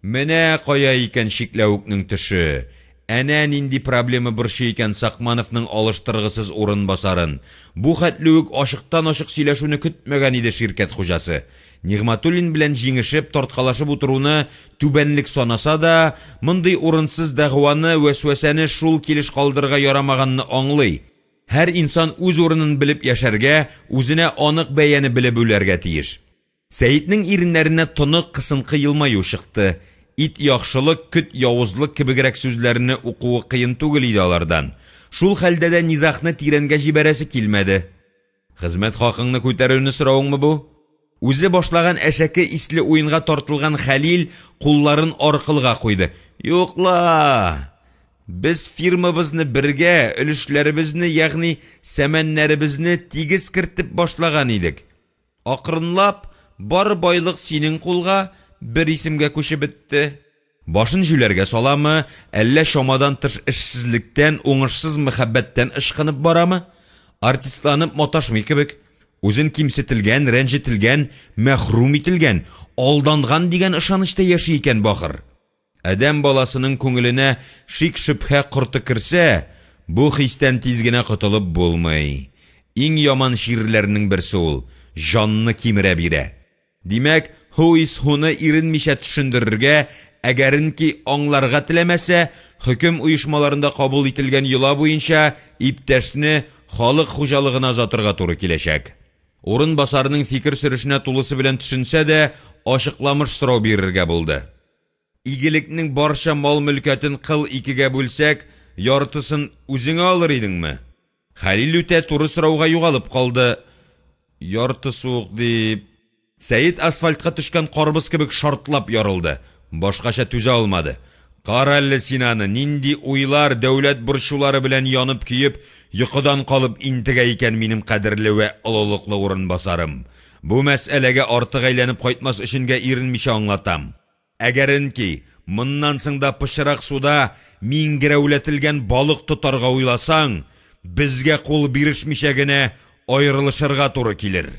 Менә кая икән чикләвекнең төше! Әнә нинди проблема борчый икән Сакмановның алыштыргысыз урынбасарын! Бу хәтле үк ачыктан-ачык сөйләшүне көтмәгән иде ширкәт хуҗасы. Нигъмәтуллин белән җиңешеп, тарткалашып утыруны түбәнлек санаса да, мондый урынсыз дәгъваны, вәсвәсәне шул килеш калдырырга ярамаганны аңлый. Һәр инсан үз урынын белеп яшәргә, үзенә анык бәяне белеп үләргә тиеш. Сәетнең иреннәренә тонык, кысынкы елмаю чыкты. Ит яхшылык, көт явызлык кебегрәк сүзләрне укуы кыен түгел иде алардан. Шул хәлдә дә низагны тирәнгә җибәрәсе килмәде. Хезмәт хакыңны күтәрүне соравыңмы бу? Үзе башлаган әшәке исле уенга тартылган Хәлил кулларын аркылыга куйды. Юк ла! Без фирмабызны бергә, өлешләребезне, ягъни сәмәннәребезне тигез кертеп башлаган идек. Акрынлап, бар байлык синең кулга, бер исемгә күчеп бетте. Башын җүләргә саламы, әллә чамадан тыш эшсезлектән, уңышсыз мәхәббәттән ычкынып барамы? Артистланып маташмый кебек. Үзен кимсетелгән, рәнҗетелгән, мәхрүм ителгән, алданган дигән ышанычта яши икән бахыр. Адәм баласының күңеленә шик-шөбһә корты керсә, бу хистән тиз генә котылып булмый. Иң яман чирләрнең берсе ул, җанны кимерә бирә. Димәк, who is who-ны иренмичә төшендерергә, әгәренки аңларга теләмәсә, хөкем оешмаларында кабул ителгән йола буенча иптәшне халык хуҗалыгына озатырга туры киләчәк. Урынбасарының фикер сөрешенә тулысы белән төшенсә дә, ачыкламыш сорау бирергә булды. Игелекнең барча мал-мөлкәтен кыл икегә бүлсәк, яртысын үзеңә алыр идеңме? Хәлил үтә туры сорауга югалып калды. Яртысы ук дип. Сәет асфальтка төшкән карбыз кебек шартлап ярылды. Башкача түзә алмады. Карале син аны, нинди уйлар, дәүләт борчулары белән янып-көеп, йокыдан калып интегә икән минем кадерле вә олылыклы урынбасарым. Бу мәсьәләгә артык әйләнеп кайтмас өченгә иренмичә аңлатам. Әгәренки, моннан соң да пычрак суда миңгерәүләтелгән балык тотарга уйласаң, безгә кул бирешмичә генә аерылышырга туры килер.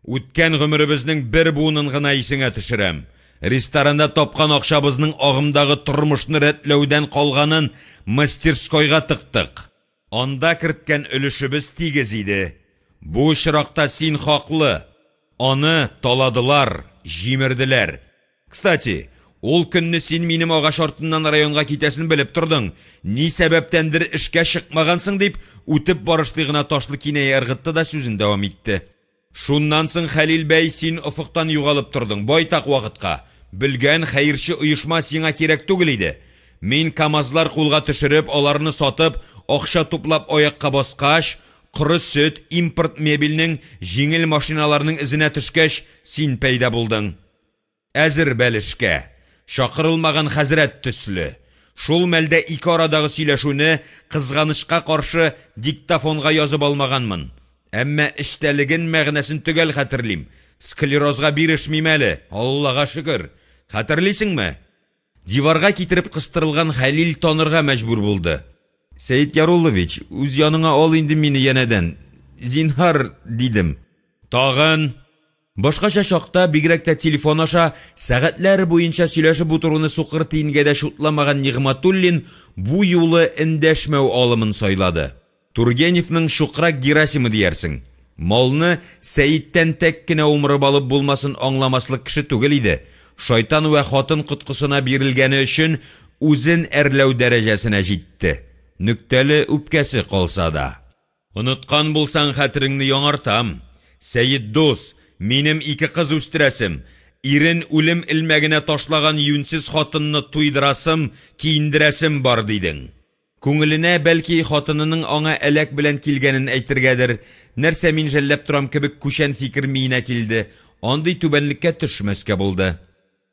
Үткән гомеребезнең бер буынын гына исеңә төшерәм. Ресторанда тапкан акчабызның агымдагы тормышны рәтләүдән калганын мастерскойга тыктык. Анда керткән өлешебез тигез иде. Бу очракта син хаклы. Аны таладылар, җимерделәр. Кстати, ул көнне син минем агач артыннан районга китәсен белеп тордың. Ни сәбәптәндер эшкә чыкмагансың, дип, үтеп барышлый гына ташлы киная ыргытты да сүзен дәвам итте. Шуннан соң, Хәлил бәй, син офыктан югалып тордың, байтак вакытка. Бөлгән хәерче оешма сиңа кирәк түгел иде. Мин КАМАЗлар кулга төшереп, аларны сатып, акча туплап аякка баскач, коры сөт, импорт мебельнең, җиңел машиналарның эзенә төшкәч, син пәйда булдың. Әзер бәлешкә. Чакырылмаган хәзрәт төсле. Шул мәлдә ике арадагы сөйләшүне, кызганычка каршы, диктофонга язып алмаганмын. Әмма эчтәлеген, мәгънәсен төгәл хәтерлим. Склерозга бирешмим әле, Аллага шөкер. Хәтерлисеңме? Диварга китереп кыстырылган Хәлил танырга мәҗбүр булды. Сәет Яруллович, үз яныңа ал инде мине янәдән. Зинһар, дидем. Тагын! Башкача чакта, бигрәк тә телефон аша, сәгатьләр буенча сөйләшеп утыруны сукыр тиенгә дә чутламаган Нигъмәтуллин бу юлы эндәшмәү алымын сайлады. Тургеневның чукрак Герасимы диярсең. Малны Сәеттән тәк кенә умырып алып булмасын аңламаслык кеше түгел иде. Шайтан вә хатын коткысына бирелгәне өчен үзен әрләү дәрәҗәсенә җитте. Нөктәле үпкәсе калса да. Оныткан булсаң, хәтереңне яңартам. Сәет дус, минем ике кыз үстерәсем, ирен үлем элмәгенә ташлаган юньсез хатынны туйдырасым, киендерәсем бар, дидең. Күңеленә, бәлки, хатынының аңа әләк белән килгәнен әйтергәдер, нәрсә мин жәлләп торам кебек күчән фикер миенә килде, андый түбәнлеккә төшмәскә булды.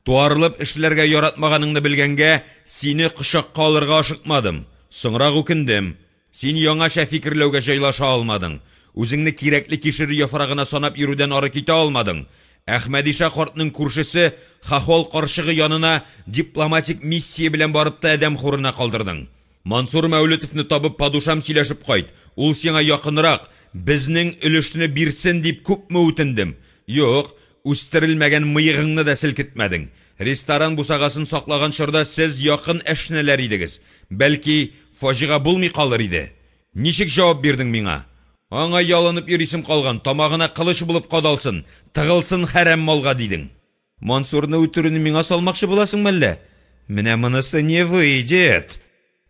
Туарылып эшләргә яратмаганыңны белгәнгә, сине кочакка алырга ашыкмадым. Соңрак үкендем. Син яңача фикерләүгә җайлаша алмадың. Үзеңне кирәкле кишер яфрагына санап йөрүдән ары китә алмадың. Әхмәдиша картның күршесе хохол карчыгы янына дипломатик миссия белән барып та адәм хурына калдырдың. Мансур Мәүлетовны табып по душам сөйләшеп кайт, ул сиңа якынрак, безнең өлешне бирсен дип күпме үтендем. Юк, үстерелмәгән мыегыңны да селкетмәдең. Ресторан бусагасын саклаган чорда сез якын әшнәләр идегез. Бәлки, фаҗига булмый калыр иде. Ничек җавап бирдең миңа? Аңа ялынып йөрисем калган, тамагына кылыч булып кадалсын, тыгылсын хәрәм малга, дидең. Мансурны үтерүне миңа салмакчы буласың мәллә? Менә монысы не выйдет!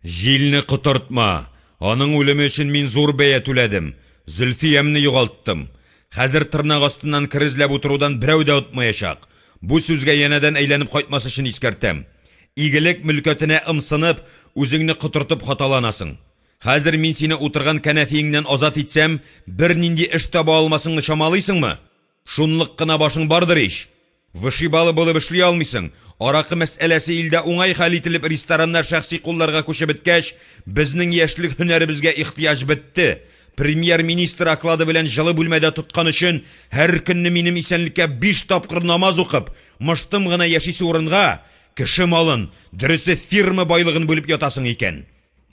Җилне котыртма! Аның үлеме өчен мин зур бәя түләдем. Зөлфиямне югалттым. Хәзер тырнак астыннан кер эзләп утырудан берәү дә отмаячак. Бу сүзгә янәдән әйләнеп кайтмас өчен искәртәм. Игелек мөлкәтенә ымсынып, үзеңне котыртып хаталанасың. Хәзер мин сине утырган кәнәфиеңнән азат итсәм, бернинди эш таба алмасыңны чамалыйсыңмы? Шунлык кына башың бардыр ич! Вышибалы булып эшли алмыйсың, аракы мәсьәләсе илдә уңай хәл ителеп рестораннар шәхси кулларга күчеп беткәч, безнең яшьлек һөнәребезгә ихтыяҗ бетте. Премьер-министр оклады белән җылы бүлмәдә тоткан өчен һәр көнне минем исәнлеккә биш тапкыр намаз укып, мыштым гына яшисе урынга, кеше малын, дөресе фирма байлыгын бүлеп ятасың икән.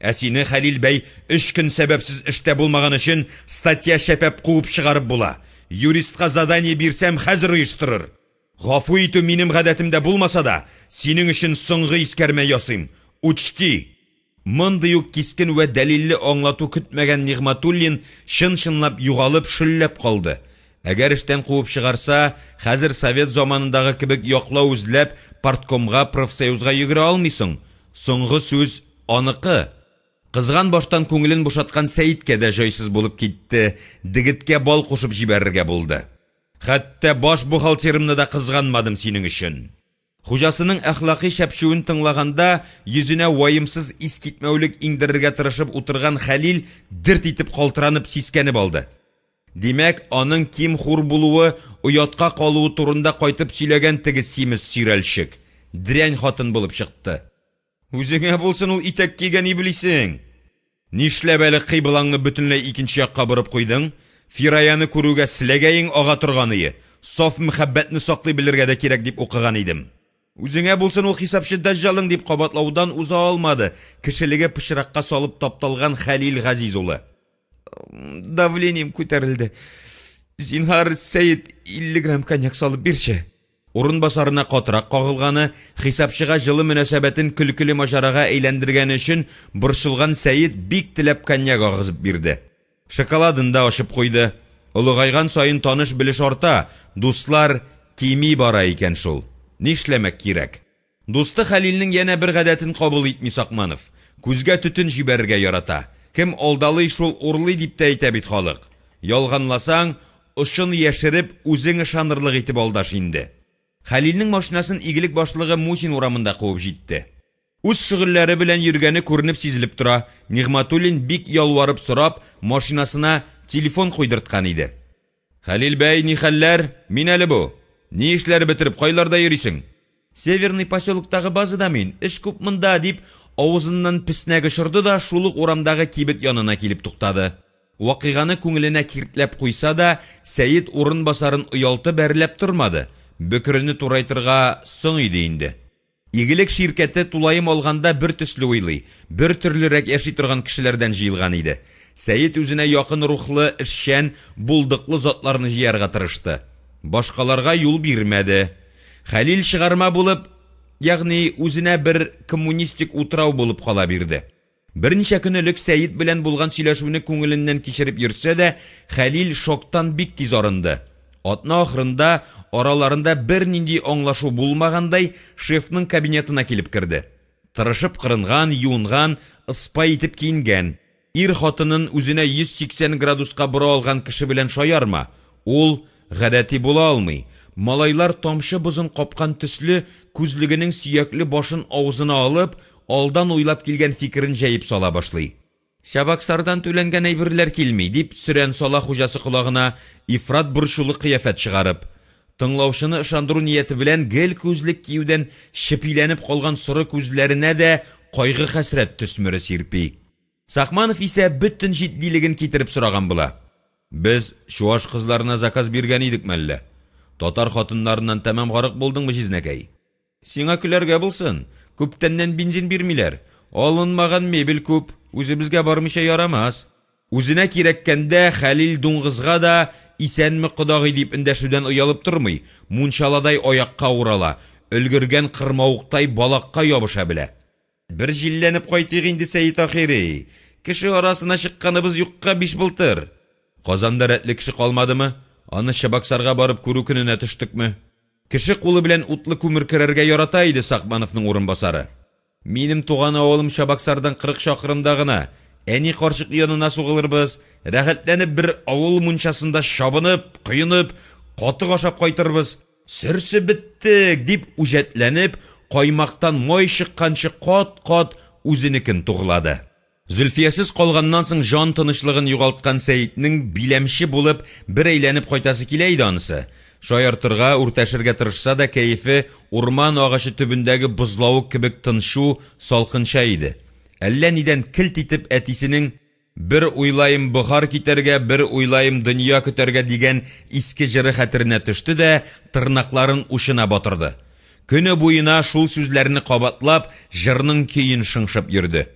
Ә сине, Хәлил бәй, өч көн сәбәпсез эштә булмаган өчен статья чәпәп куып чыгарып була. Юристка задание бирсәм, хәзер оештырыр. Гафу итү минем гадәтемдә булмаса да, синең өчен соңгы искәрмә ясыйм. Учти! Мондый ук кискен вә дәлилле аңлату көтмәгән Нигъмәтуллин чын-чынлап югалып, шөлләп калды. Әгәр эштән куып чыгарса, хәзер совет заманындагы кебек яклау эзләп парткомга, профсоюзга йөгерә алмыйсың. Соңгы сүз аныкы. Кызган баштан күңелен бушаткан Сәеткә дә җайсыз булып китте, дегеткә бал кушып җибәрергә булды. Хәтта баш бухгалтерымны да кызганмадым синең өчен. Хуҗасының әхлакый чәпчүен тыңлаганда йөзенә ваемсыз искитмәүлек иңдерергә тырышып утырган Хәлил дерт итеп калтыранып сискәнеп алды. Димәк, аның ким-хур булуы, оятка калуы турында кайтып сөйләгән теге симез сөйрәлчек, дрянь хатын булып чыкты. Үзеңә булсын ул итәк кигән иблисең! Нишләп әле кыйблаңны бөтенләй икенче якка борып куйдың? Фираяны күрүгә селәгәең ага торганые, саф мәхәббәтне саклый белергә дә кирәк дип укыган идем. Үзеңә булсын ул хисапчы дәҗҗалың, дип кабатлаудан уза алмады кешелеге пычракка салып тапталган Хәлил Газиз улы. Давлением күтәрелде. Зинһар, Сәет, 50 грамм коньяк салып бирче. Урынбасарына катырак кагылганы, хисапчыга җылы мөнәсәбәтен көлкеле маҗарага әйләндергәне өчен борчылган Сәет бик теләп коньяк агызып бирде. Шоколадын да ачып куйды. Олыгайган саен таныш-белеш арта, дуслар кими бара икән шул. Нишләмәк кирәк? Дусты Хәлилнең янә бер гадәтен кабул итми Сакманов. Күзгә төтен җибәрергә ярата. Кем алдалый, шул урлый дип тә әйтә бит халык. Ялганласаң, очын яшереп, үзең ышанырлык итеп алдаш инде. Хәлилнең машинасын Игелек башлыгы Мусин урамында куып җитте. Үз шөгыльләре белән йөргәне күренеп-сизелеп тора, Нигъмәтуллин бик ялварып сорап, машинасына телефон куйдырткан иде. Хәлил бәй, ни хәлләр? Мин әле бу. Ни эшләр бетереп, кайларда йөрисең? Северный поселоктагы базада мин, эш күп монда, дип, авызыннан песнәк очырды да шул ук урамдагы кибет янына килеп туктады. Вакыйганы күңеленә киртләп куйса да, Сәет урынбасарын оялтып әрләп тормады, бөкрене турайтырга соң иде инде. Игелек ширкәте тулаем алганда бер төсле уйлый, бер төрлерәк яши торган кешеләрдән җыелган иде. Сәет үзенә якын рухлы, эшчән, булдыклы затларны җыярга тырышты. Башкаларга юл бирмәде. Хәлил чыгарма булып, ягъни үзенә бер коммунистик утрау булып кала бирде. Берничә көн элек Сәет белән булган сөйләшүне күңеленнән кичереп йөрсә дә, Хәлил шоктан бик тиз арынды. Атна ахырында, араларында бернинди аңлашу булмагандай, шефның кабинетына килеп керде. Тырышып кырынган, юынган, ыспай итеп киенгән. Ир хатынын үзенә 180 градуска бора алган кеше белән шаярма, ул гадәти була алмый. Малайлар тамчы бозын капкан төсле, күзлегенең сөякле башын авызына алып, алдан уйлап килгән фикерен җәеп сала башлый. Чабаксардан түләнгән әйберләр килми, дип сөрән сала хуҗасы колагына, ифрат борчулы кыяфәт чыгарып. Тыңлаучыны ышандыру нияте белән гел күзлек киюдән чепиләнеп калган соры күзләренә дә кайгы-хәсрәт төсмере сирпи. Сакманов исә бөтен җитдилеген китереп сораган була. «Без чуаш кызларына заказ биргән идек мәллә? Татар хатыннарыннан тәмам гарык булдыңмы, җизнәкәй? Сиңа көләргә булсын, күптәннән бензин бирмиләр, алынмаган мебель күп, үзебезгә бармыйча ярамас». Үзенә кирәккәндә Хәлил дуңгызга да «исәнме, кодагый» дип эндәшүдән оялып тормый, мунчаладай аякка урала, өлгергән кырмавыктай балакка ябыша белә. Бер җилләнеп кайтыйк инде, Сәет ахири, кеше арасына чыкканыбыз юкка биш былтыр. Казанда рәтле кеше калмадымы? Аны Чабаксарга барып күрү көненә төштекме? Кеше кулы белән утлы күмер керергә ярата иде Сакмановның урынбасары. Минем туган авылым Чабаксардан 40 чакрымда гына, әни карчык янына сугылырбыз, рәхәтләнеп бер авыл мунчасында чабынып, коенып, катык ашап кайтырбыз. Сөрсеп беттек, дип үҗәтләнеп, каймактан май чыкканчы кат-кат үзенекен туглады. Зөлфиясез калганнан соң җан тынычлыгын югалткан Сәетнең биләмче булып бер әйләнеп кайтасы килә иде анысы. Шаяртырга, үртәшергә тырышса да, кәефе урман агачы төбендәге бозлавык кебек тынчу, салкынча иде. Әллә нидән келт итеп әтисенең «Бер уйлаем бохар китәргә, бер уйлаем дөнья көтәргә» дигән иске җыры хәтеренә төште дә тырнакларын учына батырды. Көне буена шул сүзләрне кабатлап, җырның көен шыңшып йөрде.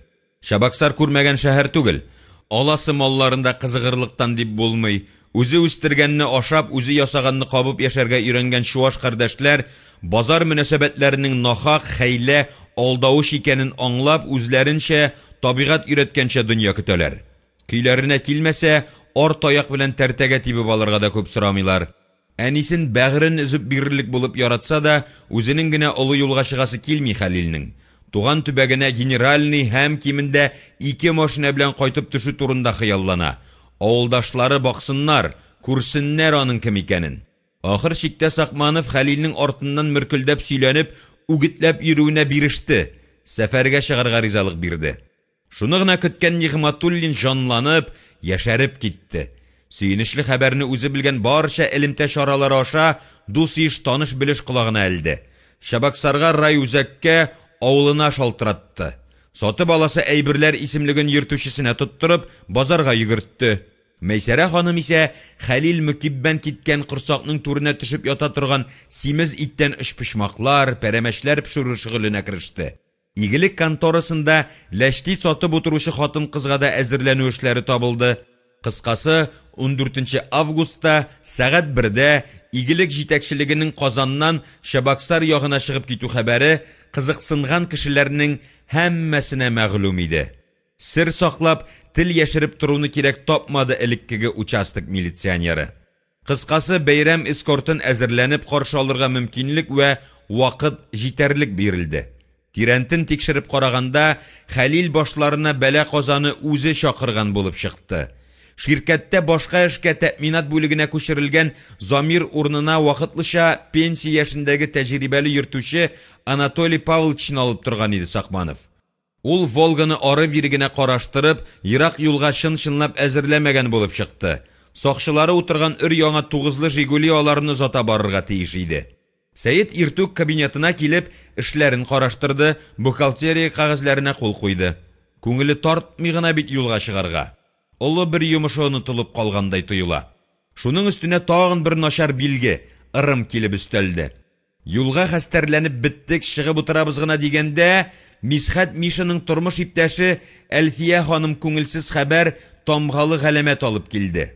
Чабаксар күрмәгән шәһәр түгел. Аласы малларын да кызыгырлыктан дип булмый. Үзе үстергәнне ашап, үзе ясаганны кабып яшәргә өйрәнгән чуаш кардәшләр базар мөнәсәбәтләренең нахак, хәйлә, алдавыч икәнен аңлап, үзләренчә, табигать өйрәткәнчә дөнья көтәләр. Көйләренә килмәсә, арт аяк белән тәртәгә тибеп алырга да күп сорамыйлар. Әнисен бәгырен өзеп бирерлек булып яратса да, үзенең генә олы юлга чыгасы килми Хәлилнең. Туган төбәгенә генеральный һәм кимендә ике машина белән кайтып төшү турында хыяллана. Авылдашлары баксыннар, күрсеннәр аның кем икәнен. Ахыр чиктә Сакманов Хәлилнең артыннан мөркелдәп сөйләнеп, үгетләп йөрүенә биреште, сәфәргә чыгарга ризалык бирде. Шуны гына көткән Нигъмәтуллин җанланып, яшәреп китте. Сөенечле хәбәрне үзе белгән барча элемтә чаралары аша дус-иш, таныш-белеш колагына элде. Чабаксарга райүзәккә, авылына шалтыратты. Сатып аласы әйберләр исемлеген йөртүчесенә тоттырып, базарга йөгертте. Мәйсәрә ханым исә Хәлил мөкиббән киткән корсакның түренә төшеп ята торган симез иттән өчпочмаклар, пәрәмәчләр пешерү шөгыленә кереште. Игелек конторасында ләчти сатып утыручы хатын-кызга да әзерләнү эшләре табылды. Кыскасы, 14 августта сәгать 1дә Игелек җитәкчелегенең Казаннан Чабаксар ягына чыгып китү хәбәре кызыксынган кешеләрнең һәммәсенә мәгълүм иде. Сер саклап, тел яшереп торуны кирәк тапмады элеккеге участок милиционеры. Кыскасы, бәйрәм эскортын әзерләнеп каршы алырга мөмкинлек вә вакыт җитәрлек бирелде. Тирәнтен тикшереп караганда, Хәлил башларына бәла-казаны үзе чакырган булып чыкты. Ширкәттә башка эшкә тәэминат бүлегенә күчерелгән Замир урынына вакытлыча пенсия яшендәге тәҗрибәле йөртүче Анатолий Павловичны алып торган иде Сакманов. Ул «Волга»ны ары-бире генә караштырып, ерак юлга чын-чынлап әзерләмәгән булып чыкты. Сакчылары утырган өр-яңа тугызлы «Жигули» аларны озата барырга тиеш иде. Сәет иртүк кабинетына килеп, эшләрен караштырды, бухгалтерия кәгазьләренә кул куйды. Күңеле тартмый гына бит юлга чыгарга. Олы бер йомышы онытылып калгандай тоела. Шуның өстенә тагын бер начар билге, ырым килеп өстәлде. Юлга хәстәрләнеп беттек, чыгып утырабыз гына дигәндә, Мисхәт Мишаның тормыш иптәше Әлфия ханым күңелсез хәбәр, тамгалы галәмәт алып килде.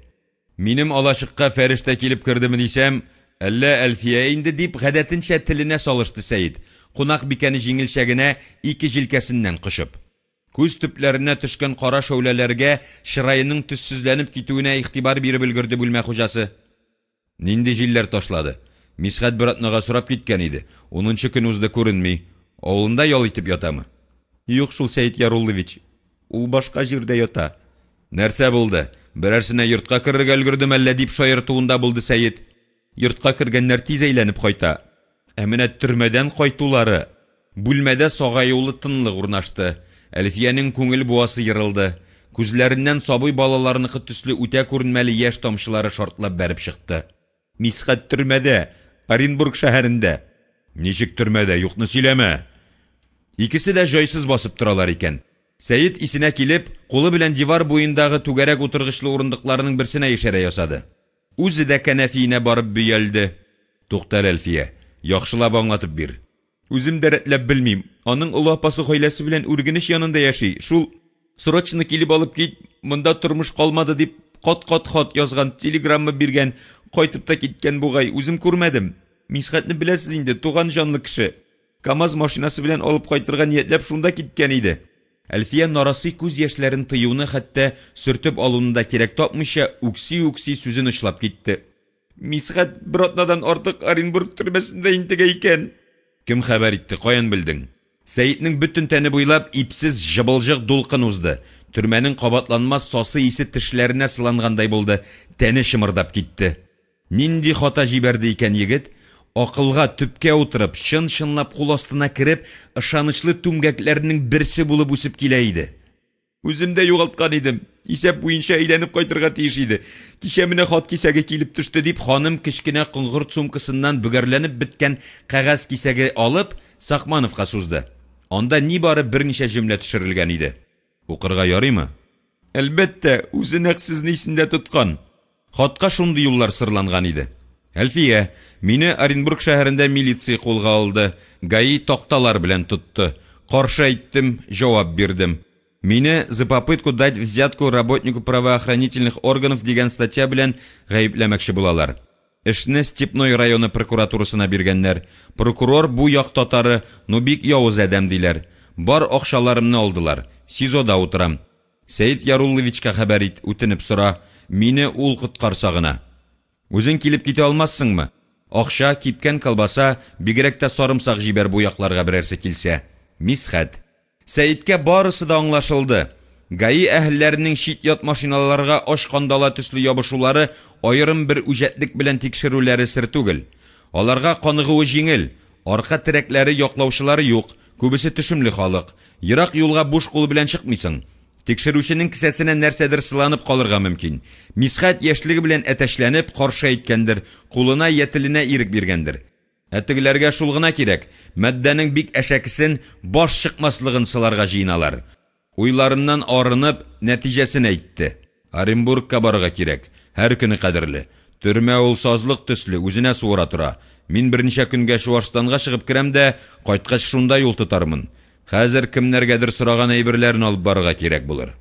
Минем алачыкка фәрештә килеп кердеме дисәм, әллә Әлфия инде, дип гадәтенчә теленә салышты Сәет, кунакбикәне җиңелчә генә ике җилкәсеннән кочып. Күз төпләренә төшкән кара шәүләләргә, чыраеның төссезләнеп китүенә игътибар биреп өлгерде бүлмә хуҗасы. Нинди җилләр ташлады? Мисхәт бер атнага сорап киткән иде, унынчы көн узды, күренми. Авылында ял итеп ятамы? Юк шул, Сәет Яруллович, ул башка җирдә ята. Нәрсә булды? Берәрсенә йортка керергә өлгердеме әллә, дип шаяртуында булды Сәет. Йортка кергәннәр тиз әйләнеп кайта. Ә менә төрмәдән кайтулары. Бүлмәдә сагаюлы тынлык урнашты. Әлфиянең күңел буасы ерылды. Күзләреннән сабый балаларныкы төсле үтә күренмәле яшь тамчылары шартлап бәреп чыкты. Мисхәт төрмәдә! Оренбург шәһәрендә. Ничек төрмәдә, юкны сөйләмә! Икесе дә җайсыз басып торалар икән. Сәет исенә килеп, кулы белән дивар буендагы түгәрәк утыргычлы урындыкларның берсенә ишарә ясады. Үзе дә кәнәфиенә барып бөялде. Туктале, Әлфия, яхшылап аңлатып бир. Үзем дә рәтләп белмим. Аның олы апасы гаиләсе белән Үргенеч янында яши. Шул, срочно килеп алып кит, монда тормыш калмады дип, кат-кат хат язган, телеграмма биргән. Кайтып та киткән бугай, үзем күрмәдем. Мисхәтне беләсез инде, туган җанлы кеше. КамАЗ машинасы белән алып кайтырга ниятләп шунда киткән иде. Әлфия нарасый күз яшьләрен тыюны, хәтта сөртеп алуны да кирәк тапмыйча, үкси-үкси сүзен очлап китте. Мисхәт бер атнадан артык Оренбург төрмәсендә интегә икән. Кем хәбәр итте, каян белдең? Сәетнең бөтен тәне буйлап ипсез җыбылҗык дулкын узды. Төрмәнең кабатланмас сасы исе тешләренә сылангандай булды, тәне чымырдап китте. Нинди хата җибәрде икән егет? Акылга, төпкә утырып, чын-чынлап кул астына кереп, ышанычлы түмгәкләрнең берсе булып үсеп килә иде. Үзем дә югалткан идем. Исәп буенча әйләнеп кайтырга тиеш иде. Кичә менә хат кисәге килеп төште, дип, ханым кечкенә коңгырт сумкасыннан бөгәрләнеп беткән кәгазь кисәге алып, Сакмановка сузды. Анда нибары берничә җөмлә төшерелгән иде. Укырга ярыймы? Әлбәттә, үзе нәкъ сезне исендә тоткан. Хатка шундый юллар сырланган иде. Әлфия, мине Оренбург шәһәрендә милиция кулга алды, ГАИ такталар белән тотты. Каршы әйттем, җавап бирдем. Мине за попытку дать взятку работнику правоохранительных органов дигән статья белән гаепләмәкче булалар. Эшне Степной районы прокуратурасына биргәннәр. Прокурор бу як татары, ну бик явыз адәм диләр. Бар акчаларымны алдылар. СИЗОда утырам. Сәет Ярулловичка хәбәр ит, үтенеп сора, мине ул коткарса гына. Үзең килеп китә алмассыңмы? Акча, кипкән колбаса, бигрәк тә сарымсак җибәр бу якларга берәрсе килсә. Мисхәт. Сәеткә барысы да аңлашылды. ГАИ әһелләренең чит-ят машиналарга ач кандала төсле ябышулары, аерым бер үҗәтлек белән тикшерүләре сер түгел. Аларга каныгуы җиңел, арка терәкләре, яклаучылары юк, күбесе төшемле халык. Ерак юлга буш кул белән чыкмыйсың. Тикшерүченең кесәсенә нәрсәдер сыланып калырга мөмкин. Мисхәт яшьлеге белән әтәчләнеп, каршы әйткәндер, кулына йә теленә ирек биргәндер. Ә тегеләргә шул гына кирәк, матдәнең бик әшәкесен, баш чыкмаслыгын сыларга җыеналар. Уйларыннан арынып, нәтиҗәсен әйтте. Оренбургка барырга кирәк, һәр көне кадерле. Төрмә ул сазлык төсле, үзенә суыра тора. Мин берничә көнгә Чуашстанга чыгып керәм дә, кайткач шунда юл тотармын. Хәзер кемнәргәдер сораган әйберләрен алып барырга кирәк булыр.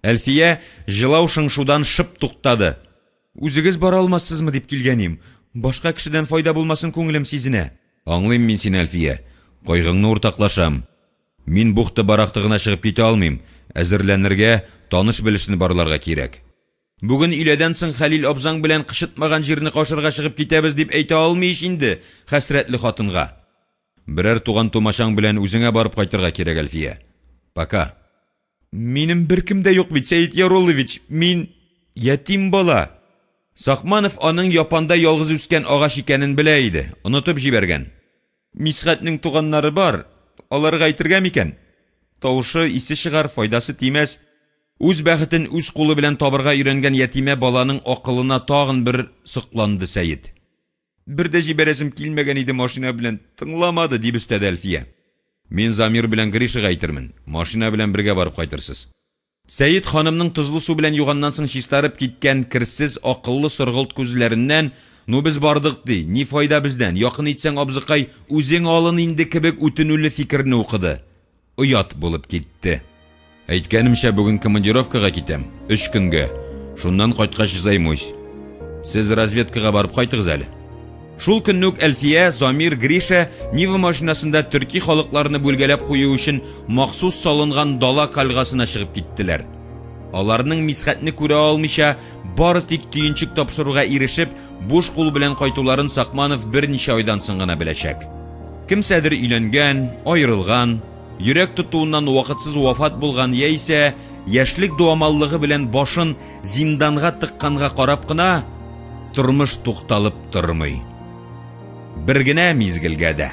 Әлфия җылау-шыңшудан шып туктады. Үзегез бара алмассызмы дип килгәнем. Башка кешедән файда булмасын күңелем сизенә. Аңлыйм мин сине, Әлфия. Кайгыңны уртаклашам. Мин бухта-барахта гына чыгып китә алмыйм, әзерләнергә, таныш-белешне барларга кирәк. Бүген өйләдән соң Хәлил абзаң белән кычытмаган җирне кашырга чыгып китәбез дип әйтә алмый ич инде хәсрәтле хатынга. Берәр туган-тумачаң белән үзеңә барып кайтырга кирәк, Әлфия. Пока. Минем беркем дә юк бит, Сәет Яруллович, мин ятим бала. Сакманов аның япанда ялгыз үскән агач икәнен белә иде, онытып җибәргән. Мисхәтнең туганнары бар, аларга әйтергә микән? Тавышы, исе чыгар, файдасы тимәс. Үз бәхетен үз кулы белән табырга өйрәнгән ятимә баланың акылына тагын бер сокланды Сәет. Бер дә җибәрәсем килмәгән иде машина белән, тыңламады, дип өстәде Әлфия. Мин Замир белән Гришага әйтермен, машина белән бергә барып кайтырсыз. Сәет ханымның тозлы су белән юганнан соң чистарып киткән керсез, акыллы соргылт күзләреннән, Ну без бардык ди, ни файда бездән, якын итсәң, абзыкай, үзең алын инде кебек үтенүле фикерне укыды. Оят булып китте. Әйткәнемчә, бүген командировкага китәм, өч көнгә. Шуннан кайткач займусь. Сез разведкага барып кайтыгыз әле. Шул көнне үк Әлфия, Замир, Гриша Нива машинасында төрки халыкларны бүлгәләп кую өчен махсус салынган дала кальгасына чыгып киттеләр. Аларның Мисхәтне күрә алмыйча, бары тик төенчек тапшыруга ирешеп, буш кул белән кайтуларын Сакманов берничә айдан соң гына беләчәк. Кемсәдер өйләнгән, аерылган, йөрәк тотуыннан вакытсыз вафат булган яисә яшьлек дуамаллыгы белән башын зинданга тыкканга карап кына, тормыш тукталып тормый. Бер генә мизгелгә дә.